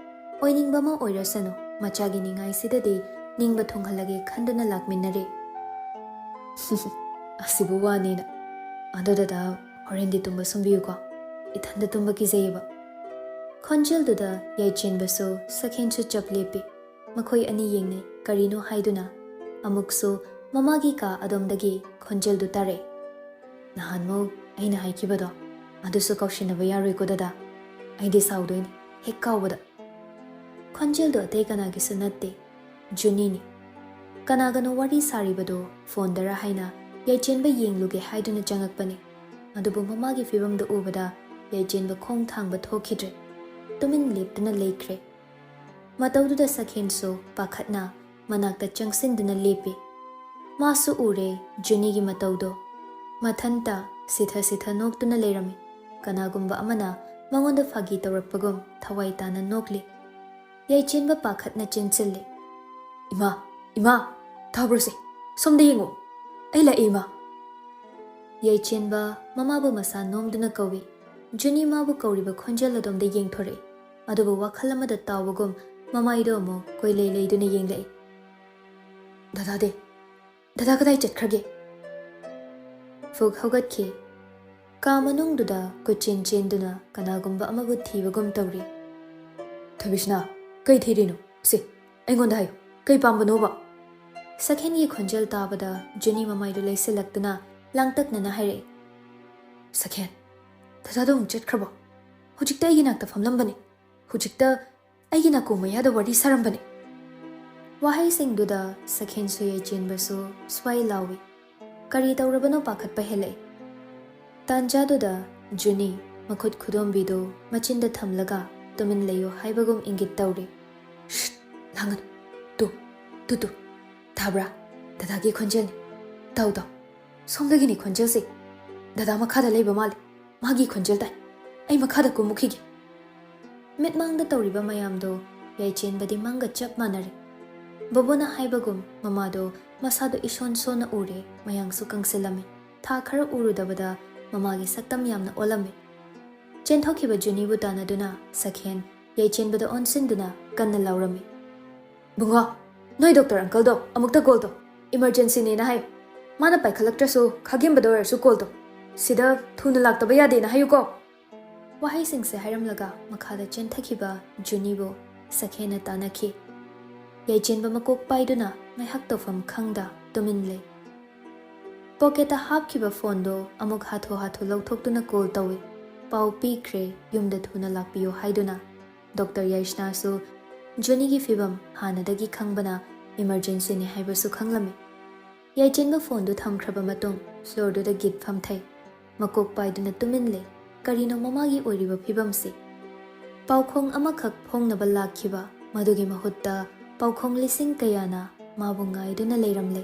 ꯑꯣꯏꯅꯤꯡꯕ ꯑꯃ ꯑꯣꯏꯔꯁꯅꯨ, ꯃꯆꯥꯒꯤ ꯅꯤꯡꯉꯥꯏꯁꯤꯗꯗꯤ ꯅꯤꯡꯕ ꯊꯨꯡꯍꯜꯂꯒꯦ ꯈꯟꯗꯨꯅ ꯂꯥꯛꯃꯤꯟꯅꯔꯦ꯫ "ꯑꯁꯤꯕꯨ ꯋꯥꯅꯦꯅ꯫ ꯑꯗꯣ ꯗꯗꯥ, ꯍꯣꯔꯦꯟꯗꯤ ꯇꯨꯝꯕ ꯁꯨꯝꯕꯤꯌꯨꯀꯣ꯫ ꯏꯊꯟꯗ ꯇꯨꯝꯕ ꯀꯤꯖꯩꯌꯦꯕ꯫" ꯈꯣꯟꯖꯦꯜꯗꯨꯗ ꯌꯥꯏꯆꯦꯟꯕꯁꯨ ꯁꯈꯦꯟꯁꯨ ꯆꯞ ꯂꯦꯞꯄꯤ꯫ ꯃꯈꯣꯏ ꯑꯅꯤ ꯌꯦꯡꯅꯩ꯫ ꯀꯔꯤꯅꯣ ꯍꯥꯏꯗꯨꯅ ꯑꯃꯨꯛꯁꯨ ꯃꯃꯥꯒꯤ ꯀꯥ ꯑꯗꯣꯝꯗꯒꯤ ꯈꯣꯟꯖꯦꯜꯗꯨ ꯇꯥꯔꯛꯏ꯫ "ꯅꯍꯥꯟꯃꯨꯛ ꯑꯩꯅ ꯍꯥꯏꯈꯤꯕꯗꯣ, ꯑꯗꯨꯁꯨ ꯀꯥꯎꯁꯤꯟꯅꯕ ꯌꯥꯔꯣꯏꯀꯣ ꯗꯗꯥ꯫ ꯑꯩꯗꯤ ꯁꯥꯎꯗꯣꯏꯅꯤ ꯍꯦꯛ ꯀꯥꯎꯕꯗ꯫" ꯈꯣꯟꯖꯦꯜꯗꯨ ꯑꯇꯩ ꯀꯅꯥꯒꯤꯁꯨ ꯅꯠꯇꯦ, ꯖꯨꯅꯤꯅꯤ꯫ ꯀꯅꯥꯒꯅꯣ ꯋꯥꯔꯤ ꯁꯥꯔꯤꯕꯗꯨ ꯐꯣꯟꯗꯔ ꯍꯥꯏꯅ ꯌꯥꯏꯆꯦꯟꯕ ꯌꯦꯡꯂꯨꯒꯦ ꯍꯥꯏꯗꯨꯅ ꯆꯪꯉꯛꯄꯅꯤ꯫ ꯑꯗꯨꯕꯨ ꯃꯃꯥꯒꯤ ꯐꯤꯕꯝꯗꯨ ꯎꯕꯗ ꯌꯥꯏꯆꯦꯟꯕ ꯈꯣꯡ ꯊꯥꯡꯕ ꯊꯣꯛꯈꯤꯗ꯭ꯔꯦ꯫ ꯇꯨꯃꯤꯟ ꯂꯦꯞꯇꯨꯅ ꯂꯩꯈ꯭ꯔꯦ꯫ ꯃꯇꯧꯗꯨꯗ ꯁꯈꯦꯟꯁꯨ ꯄꯥꯈꯠꯅ ꯃꯅꯥꯛꯇ ꯆꯪꯁꯤꯟꯗꯨꯅ ꯂꯦꯞꯄꯤ꯫ ꯃꯥꯁꯨ ꯎꯔꯦ ꯖꯨꯅꯤꯒꯤ ꯃꯇꯧꯗꯣ꯫ ꯃꯊꯟꯇ ꯁꯤꯊ ꯁꯤꯊ ꯅꯣꯛꯇꯨꯅ ꯂꯩꯔꯝꯃꯤ꯫ ꯀꯅꯥꯒꯨꯝꯕ ꯑꯃꯅ ꯃꯉꯣꯟꯗ ꯐꯥꯒꯤ ꯇꯧꯔꯛꯄꯒꯨꯝ ꯊꯋꯥꯏ ꯇꯥꯅ ꯅꯣꯛꯂꯤ꯫ ꯌꯥꯏꯆꯦꯟꯕ ꯄꯥꯈꯠꯅ ꯆꯦꯟꯁꯤꯜꯂꯤ꯫ "ꯏꯃꯥ, ꯏꯃꯥ, ꯇꯥꯕ꯭ꯔꯣꯁꯦ? ꯁꯣꯝꯗ ꯌꯦꯡꯉꯨ꯫ ꯑꯩ ꯂꯥꯛꯑꯦ, ꯏꯃꯥ!" ꯌꯥꯏꯆꯦꯟꯕ ꯃꯃꯥꯕꯨ ꯃꯁꯥ ꯅꯣꯝꯗꯨꯅ ꯀꯧꯏ꯫ ꯖꯨꯅꯤ ꯃꯥꯕꯨ ꯀꯧꯔꯤꯕ ꯈꯣꯟꯖꯦꯜ ꯑꯗꯣꯝꯗ ꯌꯦꯡꯊꯣꯔꯛꯏ꯫ ꯑꯗꯨꯕꯨ ꯋꯥꯈꯜ ꯑꯃꯗ ꯇꯥꯎꯕꯒꯨꯝ ꯃꯃꯥꯏꯗꯣ ꯑꯃꯨꯛ ꯀꯣꯏꯂꯩ ꯂꯩꯗꯨꯅ ꯌꯦꯡꯂꯛꯏ꯫ "ꯗꯗꯥꯗꯤ? ꯗꯗꯥ ꯀꯗꯥꯏ ꯆꯠꯈ꯭ꯔꯒꯦ?" ꯐꯨꯛ ꯍꯧꯒꯠꯈꯤ꯫ ꯀꯥ ꯃꯅꯨꯡꯗꯨꯗ ꯀꯣꯏꯆꯦꯟ ꯆꯦꯟꯗꯨꯅ ꯀꯅꯥꯒꯨꯝꯕ ꯑꯃꯕꯨ ꯊꯤꯕꯒꯨꯝ ꯇꯧꯔꯤ꯫ "ꯊꯣꯏꯕꯤꯁꯅꯥ, ꯀꯩ ꯊꯤꯔꯤꯅꯣ? ꯁꯦ, ꯑꯩꯉꯣꯟꯗ ꯍꯥꯏꯌꯨ, ꯀꯩ ꯄꯥꯝꯕꯅꯣꯕ?" ꯁꯈꯦꯟꯒꯤ ꯈꯣꯟꯖꯦꯜ ꯇꯥꯕꯗ ꯖꯨꯅꯤ ꯃꯃꯥꯏꯗꯨ ꯂꯩꯁꯤꯜꯂꯛꯇꯨꯅ ꯂꯥꯡꯇꯛꯅꯅ ꯍꯥꯏꯔꯛꯏ꯫ "ꯁꯈꯦꯟ, ꯗꯗꯥꯗꯣ ꯑꯃꯨꯛ ꯆꯠꯈ꯭ꯔꯕꯣ? ꯍꯧꯖꯤꯛꯇ ꯑꯩꯒꯤ ꯅꯥꯛꯇ ꯐꯝꯂꯝꯕꯅꯤ꯫ ꯍꯧꯖꯤꯛꯇ ꯑꯩꯒꯤ ꯅꯥꯀꯣꯡ ꯃꯌꯥꯗ ꯋꯥꯔꯤ ꯁꯥꯔꯝꯕꯅꯤ꯫" ꯋꯥꯍꯩꯁꯤꯡꯗꯨꯗ ꯁꯈꯦꯟꯁꯨ ꯌꯥꯏꯆꯦꯟꯕꯁꯨ ꯁ꯭ꯋꯥꯏ ꯂꯥꯎꯏ꯫ ꯀꯔꯤ ꯇꯧꯔꯕꯅꯣ ꯄꯥꯈꯠꯄ ꯍꯦꯜꯂꯛꯏ꯫ ꯇꯥꯟꯖꯥꯗꯨꯗ ꯖꯨꯅꯤ ꯃꯈꯨꯠ ꯈꯨꯗꯣꯝꯕꯤꯗꯨ ꯃꯆꯤꯟꯗ ꯊꯝꯂꯒ ꯇꯨꯃꯤꯟ ꯂꯩꯌꯨ ꯍꯥꯏꯕꯒꯨꯝ ꯏꯪꯒꯤꯠ ꯇꯧꯔꯤ꯫ "ꯁ꯭ꯠ! ꯂꯥꯡꯒꯅꯨ꯫ ꯇꯨ, ꯇꯨ, ꯇꯨ꯫ ꯇꯥꯕ꯭ꯔꯥ? ꯗꯗꯥꯒꯤ ꯈꯣꯟꯖꯦꯜꯅꯤ꯫ ꯇꯥꯎ, ꯇꯥꯎ꯫ ꯁꯣꯝꯗꯒꯤꯅꯤ ꯈꯣꯟꯖꯦꯜꯁꯦ꯫ ꯗꯗꯥ ꯃꯈꯥꯗ ꯂꯩꯕ ꯃꯥꯜꯂꯤ꯫ ꯃꯥꯒꯤ ꯈꯣꯟꯖꯦꯜ ꯇꯥꯏ꯫ ꯑꯩ ꯃꯈꯥꯗ ꯀꯨꯝꯃꯨꯈꯤꯒꯦ꯫" ꯃꯤꯠꯃꯥꯡꯗ ꯇꯧꯔꯤꯕ ꯃꯌꯥꯝꯗꯣ ꯌꯥꯏꯆꯦꯟꯕꯗꯤ ꯃꯪꯒ ꯆꯞ ꯃꯥꯟꯅꯔꯦ꯫ ꯕꯣꯕꯣꯅ ꯍꯥꯏꯕꯒꯨꯝ ꯃꯃꯥꯗꯣ ꯃꯁꯥꯗꯣ ꯏꯁꯣꯟ ꯁꯣꯟꯅ ꯎꯔꯦ, ꯃꯌꯥꯡꯁꯨ ꯀꯪꯁꯤꯜꯂꯝꯃꯤ꯫ ꯊꯥ ꯈꯔ ꯎꯔꯨꯗꯕꯗ ꯃꯃꯥꯒꯤ ꯁꯛꯇꯝ ꯌꯥꯝꯅ ꯑꯣꯜꯂꯝꯃꯤ꯫ ꯆꯦꯟꯊꯣꯛꯈꯤꯕ ꯖꯨꯅꯤꯕꯨ ꯇꯥꯟꯅꯗꯨꯅ ꯁꯈꯦꯟ ꯌꯥꯏꯆꯦꯟꯕꯗ ꯑꯣꯟꯁꯤꯟꯗꯨꯅ ꯀꯟꯅ ꯂꯥꯎꯔꯝꯃꯤ꯫ "ꯕꯨꯡꯉꯣ, ꯅꯣꯏ ꯗꯣꯛꯇꯔ ꯑꯪꯀꯜꯗꯣ ꯑꯃꯨꯛꯇ ꯀꯣꯜ ꯇꯧ꯫ ꯏꯃꯔꯖꯦꯟꯁꯤꯅꯦꯅ ꯍꯥꯏꯌꯨ꯫ ꯃꯥꯅ ꯄꯥꯏꯈꯠꯂꯛꯇ꯭ꯔꯁꯨ ꯈꯥꯒꯦꯝꯕꯗ ꯑꯣꯏꯔꯁꯨ ꯀꯣꯜ ꯇꯧ꯫ ꯁꯤꯗ ꯊꯨꯅ ꯂꯥꯛꯇꯕ ꯌꯥꯗꯦꯅ ꯍꯥꯏꯌꯨꯀꯣ꯫" ꯋꯥꯍꯩꯁꯤꯡꯁꯦ ꯍꯥꯏꯔꯝꯂꯒ ꯃꯈꯥꯗ ꯆꯦꯟꯊꯈꯤꯕ ꯖꯨꯅꯤꯕꯨ ꯁꯈꯦꯟꯅ ꯇꯥꯟꯅꯈꯤ꯫ ꯌꯥꯏꯆꯦꯟꯕ ꯃꯀꯣꯛ ꯄꯥꯏꯗꯨꯅ ꯉꯥꯏꯍꯥꯛ ꯇꯧꯐꯝ ꯈꯪꯗ ꯇꯨꯃꯤꯟ ꯂꯩ꯫ ꯄꯣꯀꯦꯠꯇ ꯍꯥꯞꯈꯤꯕ ꯐꯣꯟꯗꯣ ꯑꯃꯨꯛ ꯍꯥꯊꯨ ꯍꯥꯊꯨ ꯂꯧꯊꯣꯛꯇꯨꯅ ꯀꯣꯜ ꯇꯧꯏ꯫ ꯄꯥꯎ ꯄꯤꯈ꯭ꯔꯦ, ꯌꯨꯝꯗ ꯊꯨꯅ ꯂꯥꯛꯄꯤꯌꯨ ꯍꯥꯏꯗꯨꯅ꯫ ꯗꯣꯛꯇꯔ ꯌꯥꯏꯁꯅꯥꯁꯨ ꯖꯨꯅꯤꯒꯤ ꯐꯤꯕꯝ ꯍꯥꯟꯅꯗꯒꯤ ꯈꯪꯕꯅ ꯏꯃꯔꯖꯦꯟꯁꯤꯅꯤ ꯍꯥꯏꯕꯁꯨ ꯈꯪꯂꯝꯃꯤ꯫ ꯌꯥꯏꯆꯦꯟꯕ ꯐꯣꯟꯗꯨ ꯊꯝꯈ꯭ꯔꯕ ꯃꯇꯨꯡ ꯐ꯭ꯂꯣꯔꯗꯨꯗ ꯒꯤꯠ ꯐꯝꯊꯩ꯫ ꯃꯀꯣꯛ ꯄꯥꯏꯗꯨꯅ ꯇꯨꯃꯤꯟ ꯂꯩ꯫ ꯀꯔꯤꯅꯣ ꯃꯃꯥꯒꯤ ꯑꯣꯏꯔꯤꯕ ꯐꯤꯕꯝꯁꯤ? ꯄꯥꯎꯈꯣꯡ ꯑꯃꯈꯛ ꯐꯣꯡꯅꯕ ꯂꯥꯛꯈꯤꯕ, ꯃꯗꯨꯒꯤ ꯃꯍꯨꯠꯇ ꯄꯥꯎꯈꯣꯡ ꯂꯤꯁꯤꯡ ꯀꯌꯥꯅ ꯃꯥꯕꯨ ꯉꯥꯏꯗꯨꯅ ꯂꯩꯔꯝꯂꯦ꯫